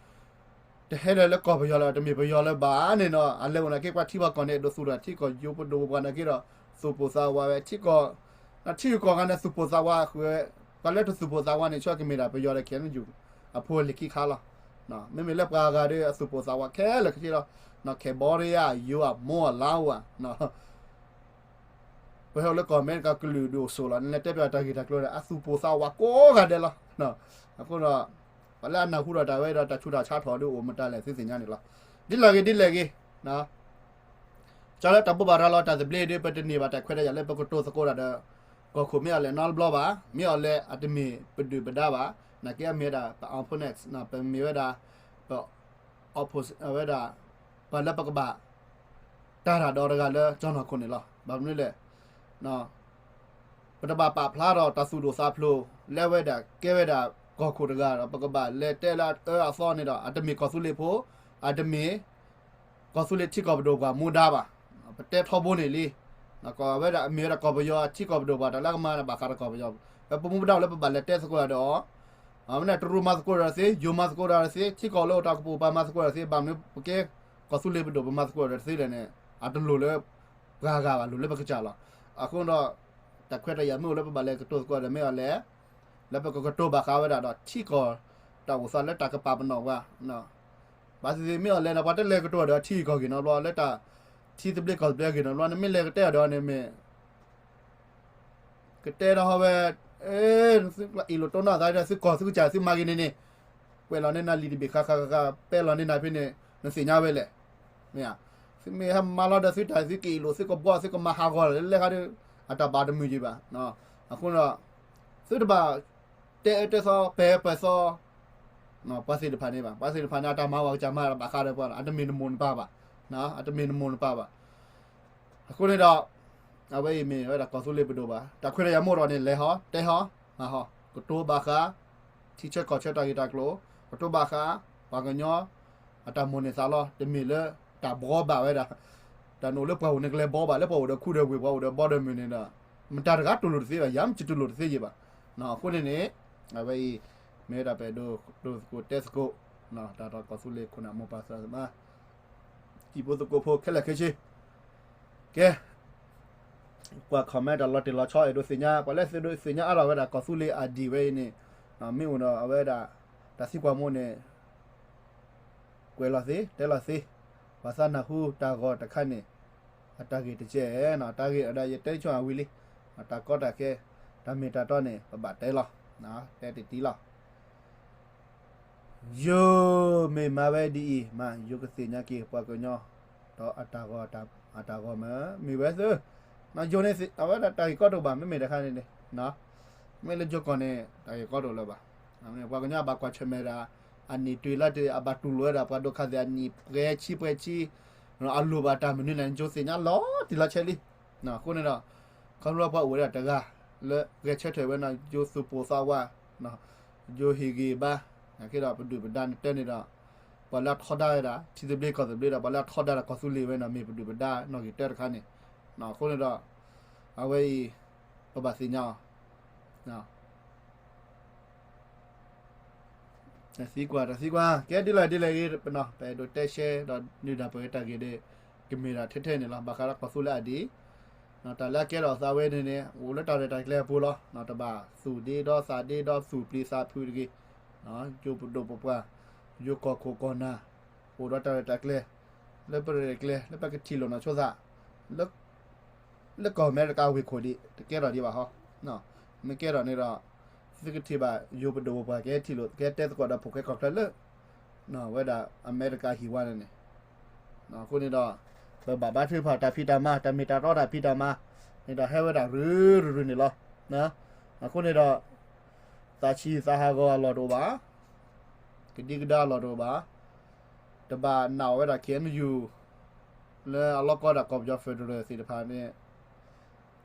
တဟဲလၢၤလၢကီၢ်ပယီၤလၢၤ တမ့ၢ်ပယီၤလၢၤဘၣ်န့ၣ်ဒီး အလဲၤအိၣ်နာ်က့ ပှၤထံပှၤကီၢ်န့ၣ် ဒိးသူၣ်ထီၣ်ထံကီၢ်ယိၤပဒိၣ်ပပှၢ်နာ်က့ဒီး သူၣ်ပိၢ်သးဝးဝဲ ထံကီၢ် ထံဂုၤကီၢ်ဂၤန့ၣ် သူၣ်ပိၢ်သးဝးဃုာ်ဝဲ ပှၤလၢတသူၣ်ပိၢ်သးဝးန့ၣ် ဆၢကမ့ၢ်ဒၣ်ပယီၤဒီး ခဲန့ၣ်ယူၤ အဖိလံၤခံခါလီၤ. မ့မ့ၢ်လၢပှၤဂၤဒီး အသူၣ်ပိၢ်သးဝးခဲလၢာ်ခဲဆ့လီၤ. Cambodia ယိၤ အမိၢ်အလါအိၣ်ဧါ ပဟဲအိၣ်လၢကီၢ်အမဲရကၤကလုာ်ဒူၣ်အိၣ်ဆိးလီၤ နလဲၤတဲပၠးတၢ်ဂ့ၢ်တၢ်ကျိၤန့ၣ် အသူၣ်ပိၢ်သးဝးကိးဂၤဒဲးလီၤ. အဃိဒီး ပှၤလၢအနၢ်ဟူဒီးတၢ်ဝဲဒီး တၢ်ဆူးတၢ်ဆါထီၣ်ဒီးအိၣ်မတၤလဲၣ် သုသ့ၣ်ညါန့ၣ်လီၤ. ဒ်လဲၣ်ဂ့ၤ ဒ်လဲၣ်ဂ့ၤ ကၢလၢတၢ်ဘိးဘၣ်ရၤလီၤတၢ်သဘျ့ဒီး ပတန့ၢ်ဘၣ်တၢ်ခွဲးတၢ်ယာ်လၢပကတိၤသကိးတၢ်ဒီး ကီၢ်ခိၣ်မ့ၢ်အီၤလဲၣ်နီတဘျီဘၣ်. မ့ၢ်အီၤလဲၣ် အတမ့ၢ်ပဒုၣ်ပဒါဘၣ်. နာ်က့အမ့ၢ်ဝဲဒၣ် ပ opponent ပမ့ၢ်ဝဲဒၣ် ပ opposite ဝဲဒၣ် ပှၤလၢပကဘၣ် တၢ်တၢ်ဒီးတဂၤလၢကၠီနီၢ်ခိၣ်န့ၣ်လီၤ. ဘၣ်မနုၤလဲၣ် ပတဘၣ်ပာ်ဖျါထီၣ်တၢ်သူၣ်ဒိၣ်သးဖျိး လၢဝဲဒၣ်ကဲဝဲဒၣ်ကီၢ်ခိၣ်တဂၤဒီး ပကဘၣ်လဲၤတဲလၢအအၢအသီန့ၣ်ဒီး အတမ့ၢ်ကီၢ်သူလ့ၤဖိ, အတမ့ၢ် ကီၢ်သူလ့ၤထံကီၢ်ပဒိၣ်ပှၤမူဒါဘၣ်. ပတဲထီဘိန့ၣ်လံ. ကီၢ်ဝဲဒၣ်အမ့ၢ်ဝဲဒၣ်ကီၢ်ပယီၤထံကီၢ်ပဒိၣ်ပှၤ တၢ်လၢကမၤန့ၣ် ဘၣ်ဃးဒီးကီၢ်ပယီၤ, ပမူပဒါလၢပဘၣ်လဲၤတဲသကိးတၢ်ဒီးအီၤ, အဝဲန့ၣ်တရူးမၤသကိးတၢ်တသ့, ယိၤမၤသကိးတၢ်တသ့, ထံကီၢ်လၢအိၣ်တၢ်ကပိာ်ပှၤမၤသကိးတၢ်တသ့, ဘၣ်မနုၤပကဲ ကီၢ်သူလ့ၤပဒိၣ်ပမၤသကိးတၢ်တသ့လဲၣ်န့ၣ် အတလိၣ်လၢ ပှၤဂၤဘၣ် လိၣ်လၢပကစၢ်လီၤ. အဃိဒီး တၢ်ခွဲးတၢ်ယာ်မ့ၢ်အိၣ်လၢပဘၣ်လဲၤကတိၤသကိးဒီးမ့ၢ်အီၤလဲၣ်, လၢပကကတိၤဘၣ်ဃးဝဲဒၣ်ဒီးထံကီၢ် တၢ်အိၣ်သးလၢတၢ်ကပာ်ပနီၣ်ပှၤ ဘၣ်သ့ၣ်သ့ၣ်မ့ၢ်အီၤလဲၣ်န့ၣ် ပှၤတလဲၤကတိၤဒီးထံဂ့ၢ်ကီၢ်ဂ့ၢ်နီတဘျီ လၢတၢ် ထံသဘျ့ကီၢ်သဘျ့ဂ့ၢ်နီတဘျီ နမ့ၢ်လဲၤကတဲအီၤဒီးန့ၣ်မ့ၢ် ကတဲဒီးဟီဝဲ, သုအ့ၣ်လိာ်တိၢ်နီၣ်သးဒီး သုကီၢ်သုကစၢ်သုမၤဂ့ၤန့ၣ်န့ၣ်, ကွဲးလီၤန့ၢ်နၤလံာ်တဘ့ၣ်ဃးဃးဃးဃး ပဲလီၤန့ၢ်နၤဖဲန့ၣ် နသ့ၣ်ညါဝဲလဲၣ်. မ့ၢ်ဧါ, သုမ့ၢ်ဟဲမၤလီၤဒီးသုတၢ်သုကအ့ၣ်လိာ် သုကဘှီ သုကမၤဟးဂီၤလၢလဲၣ်ဃီဒီး အတၢ်ဘၣ်တမုာ်ယံၤဘၣ်. အဃိဒီး သုတဘၣ် တဲအၢတဲသီ ပဲာ်ပၢၢ်သီ ပှၤသ့ၣ်တဖၣ်န့ၣ်ဘၣ်. ပှၤသ့ၣ်တဖၣ်န့ၣ် အတၢ်မၤဝဲကစၢ်မၤတၢ်ဘၣ်ဃးဒီးပှၤလီၤ. အတမ့ၢ်နမိၢ်နပၢ်ဘၣ်, အတမ့ၢ်နမိၢ်နပၢ်ဘၣ်. အဃိန့ၣ်ဒီး အဝဲအံၤမ့ၢ်ဝဲဒၣ်ကီၢ်သူလ့ၤပဒိၣ်ဘၣ်. တၢ်ခွဲးတၢ်ယာ်မ့ၢ်အိၣ်ဒီးန့ၣ် လဲၤဟီ တဲဟီ မၤဟီ ကတိၤဘၣ်ဃး ထံဆၢကီၢ်ဆၢတၢ်ဂ့ၢ်တၢ်ကျိၤ, ကတိၤဘၣ်ဃး ပှၤကညီ အတၢ်မိၣ်န့ၢ်သးလီ တမ့ၢ်လၢတၢ်ဘှီဘၣ်ဝဲဒၣ်. တၢ်နအိၣ်လၢပှၤအိၣ်န့ၣ် ကလဲၤဘှီဘၣ် လၢပှၤအိၣ်ဒီးခူဒီးဝ့ၢ် ပှၤအိၣ်ဒီးဘီဒီးမုၢ်န့ၣ်ဒီး မတၤတဂၤတူၢ်လိာ်တသ့ဘၣ်, ယၤမ့ၢ်တတူၢ်လိာ်တသ့ယံၤဘၣ်. အဃိန့ၣ်န့ၣ် အဝဲအံၤ မ့ၢ်ဝဲဒၣ်ပအဲၣ်ဒိး ဒိးသကိးတဲသကိး တၢ်ဒီးကီၢ်သူလ့ၤခိၣ်နၢ်မိၢ်ပၢ်သရၣ်သမါ တံၤဖိသကိးဖိခဲလၢာ်ခဲဆ့ ကဲ ကွၢ် comment တၢ်လီၤတံၢ်လီၤဆီ အဲၣ်ဒိးသ့ၣ်ညါ ပှၤလၢသ့ၣ်ညါအါထီၣ်ဝဲဒၣ်ကီၢ်သူလ့ၤ ID ဝဲအံၤန့ၣ် မ့ၢ်အိၣ်ဒီးအဝဲဒၣ် တၢ်သံကွၢ်မူန့ၣ် ကွဲးလီၤသ့ တဲလီၤသ့ ပှၤသးနၢ်ဟူတၢ်ဂီၤတခါန့ၣ် အတၢ်ဂ့ၢ်တကဲနီၤ တၢ်ဂ့ၢ်အဒၣ်ယတဲဆိအဝံၤလံ တၢ်ကီတၢ်ခဲ တၢ်မ့ၢ်တၢ်တီန့ၣ် ပဘၣ်တဲလီၤ တဲတံၢ်တံၢ်လီၤ ယိၤမ့ၢ်မၤဝဲဒ်အံၤ မ့ၢ်ယိၤကသ့ၣ်ညါက့ၤပှၤကညီ ဒီးအတၢ်ဂီၤ အတၢ်ဂီၤမ့ၢ် မ့ၢ်ဝဲသ့ ယိၤန့ၣ်အဝဲဒၣ်တၢ်ဂ့ၢ်ကီတအိၣ်ဘၣ် မ့မ့ၢ်တခါန့ၣ်န့ၣ် မ့ၢ်လၢယိၤကီၢ်န့ၣ် တၢ်ဂ့ၢ်ကီတအိၣ်လၢၤဘၣ် ပှၤကညီအဘၣ်ကွၢ်ဆၢၣ်မဲာ်ဒၣ် အနံၣ်တုၤလါတ့ၢ် အဘၣ်တူၢ်လိာ်ဝဲဒၣ် ပှၤဒိၣ်ခါသ့ၣ်အနံၣ်ပှဲၤဆံပှဲၤဆံ အလိၣ်ဘၣ်တၢ်မနုၤလဲၣ် ယိၤသ့ၣ်ညါလီၤတံၢ်လီၤဆဲးလံ အဃိန့ၣ်ဒီး ခီဖျိပှၤအိၣ်ဝဲဒၣ်တဂၤ လၢဂဲၤဆၢထၢၣ်ဝဲနီၤ ယိၤသူၣ်ပိၢ်သးဝး ယိၤဟ့ၣ်ဂံၢ်ဘါ နာ်က့ဒီးပဒုၣ်ပဒါနတဲန့ၣ်ဒီး ပှၤလၢအထီဒါဝဲဒၣ် ထံသဘျ့ကီၢ်သဘျ့ဒီး ပှၤလၢအထီဒါဒီးကီၢ်သူလ့ၤဝဲနီၤ မ့ၢ်ပဒုၣ်ပဒါနီၣ်ဂံၢ်တၢတခါန့ၣ် အဃိန့ၣ်ဒီး အဝဲအံၤ ပဘၣ်သ့ၣ်ညါအီၤ တၢ်သံကွၢ် တၢ်သံကွၢ် ကဲဒ်လဲၣ်ဒ်လဲၣ်ဂ့ၤ ပအဲၣ်ဒိးတဲရှဲဒီးနုာ်ဒၣ်ပှဲၤတၢ်ဂ့ၢ်ဒီး ကမ့ၢ်ဒၣ်ထဲထဲန့ၣ်လီၤ ဘၣ်ဃးဒီးကီၢ်သူလ့ၤ ID တၢ်လၢအကဲထီၣ်သးဝဲန့ၣ်န့ၣ် အိၣ်လၢတၢ်ရဲၣ်တၢ်ကျဲၤအပူၤလီၤ တဘၣ်သူၣ်ဒ့ဒီသးဒ့ဒီသူၣ်ပျံၤသးဖုးတဂ့ၤ ယိၤပဒိၣ်ပပှၢ် ယိၤကီၢ်ခိၣ်ကီၢ်နၢ် အိၣ်ဒီးတၢ်ရဲၣ်တၢ်ကျဲၤ လၢပရဲၣ်ကျဲၤ လၢပကထံၣ်လိာ်နီၢ်ဆိသး လၢကီၢ်အမဲရကၤဝ့ၢ်ခိၣ်ဒံး တကဲထီၣ်ဒံးဘၣ်ဟီ မ့ၢ်ကဲထီၣ်န့ၣ်ဒီး သုကထံၣ်ဘၣ်ယိၤပဒိၣ်ပပှၢ်ကဲထံၣ်လိာ် ကဲတဲသကိးဒီးဖိၣ်ဃဲကီၢ်ချၢလၢ ဝဲဒၣ်အမဲရကၤဟံၣ်ဝါန့ၣ်န့ၣ် အဃိန့ၣ်ဒီး ပဘၣ်ဘါထုကဖၣ်တၢ်ဖံးတၢ်မၤ တၢ်မ့ၢ်တၢ်တီတၢ်ဖံးတၢ်မၤ န့ၣ်ဒီးဟဲဝဲဒၣ်ရုရုရုန့ၣ်လီၤ. အဃိန့ၣ်ဒီး သးဆံးသးဟးဂီၤအလီၢ်တအိၣ်ဘၣ်, ကဒံကဒါအလီၢ်တအိၣ်ဘၣ်, တဘၣ်နာ်အီၤဝဲဒၣ် K N U လၢအလီၢ်ကီဒၣ်ကီၢ်ပယီၤ federal သ့ၣ်တဖၣ်န့ၣ်,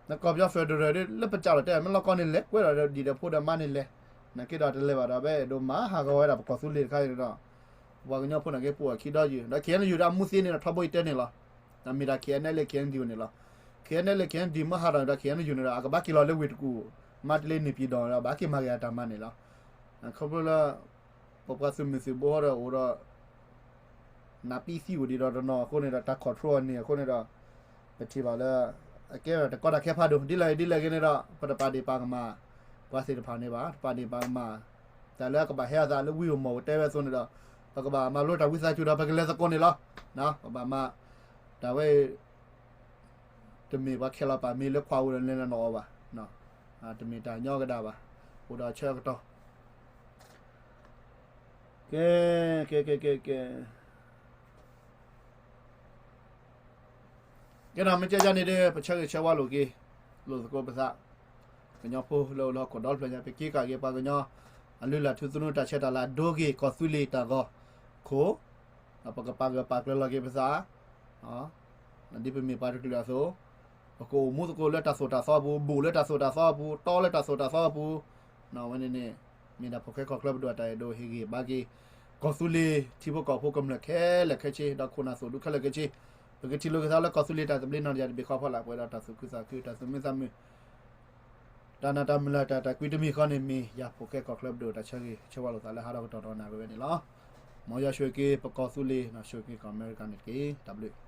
နကီၢ်ပယီၤ federal ဒ်လၢပစးထီၣ်တဲ မ့ၢ်လီၢ်ကီန့ၣ်လဲၤကွဲဒီးဒံးဒီးဖိဒီးမါန့ၣ်လဲၤ, နာ်က့ဒီးတလဲၤဘၣ်ဒီး ဘၣ်အဲၣ်ဒိးမၤဟးဂီၤဝဲဒၣ်ပကီၢ်သူလ့ၤတခါန့ၣ်ဒီး, ပှၤကညီဖိနာ်က့ပူၤအခံဒီးယုာ် ဒီး K N U ဒၣ်မူသ့န့ၣ်ဒီး ထီဘိယတဲန့ၣ်လီၤ. မ့ၢ်ဒၣ် K N L A K N D O န့ၣ်လီၤ. K N L A K N D မ့ၢ်ဟးထီၣ်န့ၣ်ဒီး K N U န့ၣ်ဒီး အကဘၣ်က့ၤလီၤလၢဝ့ၢ်တကူၣ်, မၤတလ့န့ၢ်ပံၤဒီး ဘၣ်က့ၤမၤက့ၤအတၢ်မၤန့ၣ်လီၤ. ခီဖျိလၢ ပပှၤသုးမုၢ်သံၣ်ဘိဒီးအိၣ်ဒီး နးပံသံအိၣ်ဒံးဒီးတနီၤအဃိန့ၣ်ဒီး တၢ် control န့ၢ်အဃိန့ၣ်ဒီး ပထံၣ်ဘၣ်လၢ အကဲဝဲတၢ်ကီတၢ်ခဲဖးဒိၣ် ဒ်လဲၣ်ဂ့ၤဒ်လဲၣ်ဂ့ၤန့ၣ်ဒီး ပတပာ်ဒ့ၣ်ပာ်ကမၣ် ပှၤသ့ၣ်တဖၣ်န့ၣ်ဘၣ်, တပာ်ဒ့ၣ်ပာ်ကမၣ် တၢ်လၢအကဘၣ်ဟဲအသးလၢဝံဧိၤမီၢ်ဧိၤတဲဝဲအသိးန့ၣ်ဒီး ပကဘၣ်မၤလိတၢ်ဝံသးစူၤဒီး ပကလဲၤသကိးန့ၣ်လီၤ. ပဘၣ်မၤ တၢ်ဝဲ တမ့ၢ်ပှၤခဲလီၤပာ်မ့ၢ်လၢခွါအိၣ်ဒီးလဲၤလၢနအီၣ်ဘၣ်, တမ့ၢ်တၢ်ညီကဒၣ်ဘၣ်, အိၣ်ဒီးအဆၢကတီၢ်, ကဲ, ကဲ, ကဲ, ကဲ, ကဲ, ကဲဒီးမ့ၢ်ကဲယါန့ၣ်ဒီး ပဆၢဂ့ၤဆၢဝါလိာ်က့ၤ, လိာ်သကိးပသး, ကညီဖိလၢအိၣ်လၢဟီၣ်ခိၣ်ဒီဖျၢၣ်ညါ ပက့ၤကးက့ၤပှၤကညီ အလုၢ်အလၢ်ထူသနူတၢ်ဆဲးတၢ်လၤ ဒိဂ့ၤကီၢ်သူလ့ၤတၢ်ဂီၤခိၣ်, ပကပာ်ဂၢၢ်ပာ်ကျၢၤလီၤက့ၤပသး ဒ်ပမ့ၢ်ပှၤတကလုာ်အသိး, ပကအိၣ်မူသကိးလၢတၢ်သိၣ်တၢ်သီအပူၤ, ဘူးလၢတၢ်သိၣ်တၢ်သီအပူၤ, တီလၢတၢ်သိၣ်တၢ်သီအပူၤ, အဝဲန့ၣ်န့ၣ် မ့ၢ်ဒၣ်ဖိၣ်ဃဲကီၢ်ချၢပဒိၣ်အတၢ်အဲၣ်ဒိးဟ့ၣ်ဂံၢ်ဘါက့ၤ ကီၢ်သူလ့ၤထံဖိကီၢ်ဖိကမျၢၢ်ခဲလၢာ်ခဲဆ့ ဒီးခိၣ်နၢ်သိၣ်ဒူခဲလၢာ်ခဲဆ့, ပကထံၣ်လိာ်က့ၤသးလၢကီၢ်သူလ့ၤတၢ်သဘျ့နီၢ်တယၢ်တဘ့ၣ်ဃီဖီလာ် ပှဲၤဒီးတၢ်သူၣ်ခုသးခု တၢ်သူၣ်မုာ်သးမုာ် တၢ်နာ်တၢ်မုၢ်လၢ်တၢ်တၢ်ကွံတမံၤဃီန့ၣ် မ့ၢ်ယၤဖိၣ်ဃဲကီၢ်ချၢပဒိၣ်တၢ်ဆၢဂ့ၤဆၢဝါလိာ်သးလၢဟးထီၣ်ကတီၢ်ဒီးနၢ်ဝဲန့ၣ်လီၤ. မ်ယွၤဆိၣ်ဂ့ၤက့ၤပကီၢ်သူလ့ၤ ဒီးဆိၣ်ဂ့ၤက့ၤကီၢ်အမဲရကၤန့ၣ်တက့ၢ်. တၢ်ဘျုး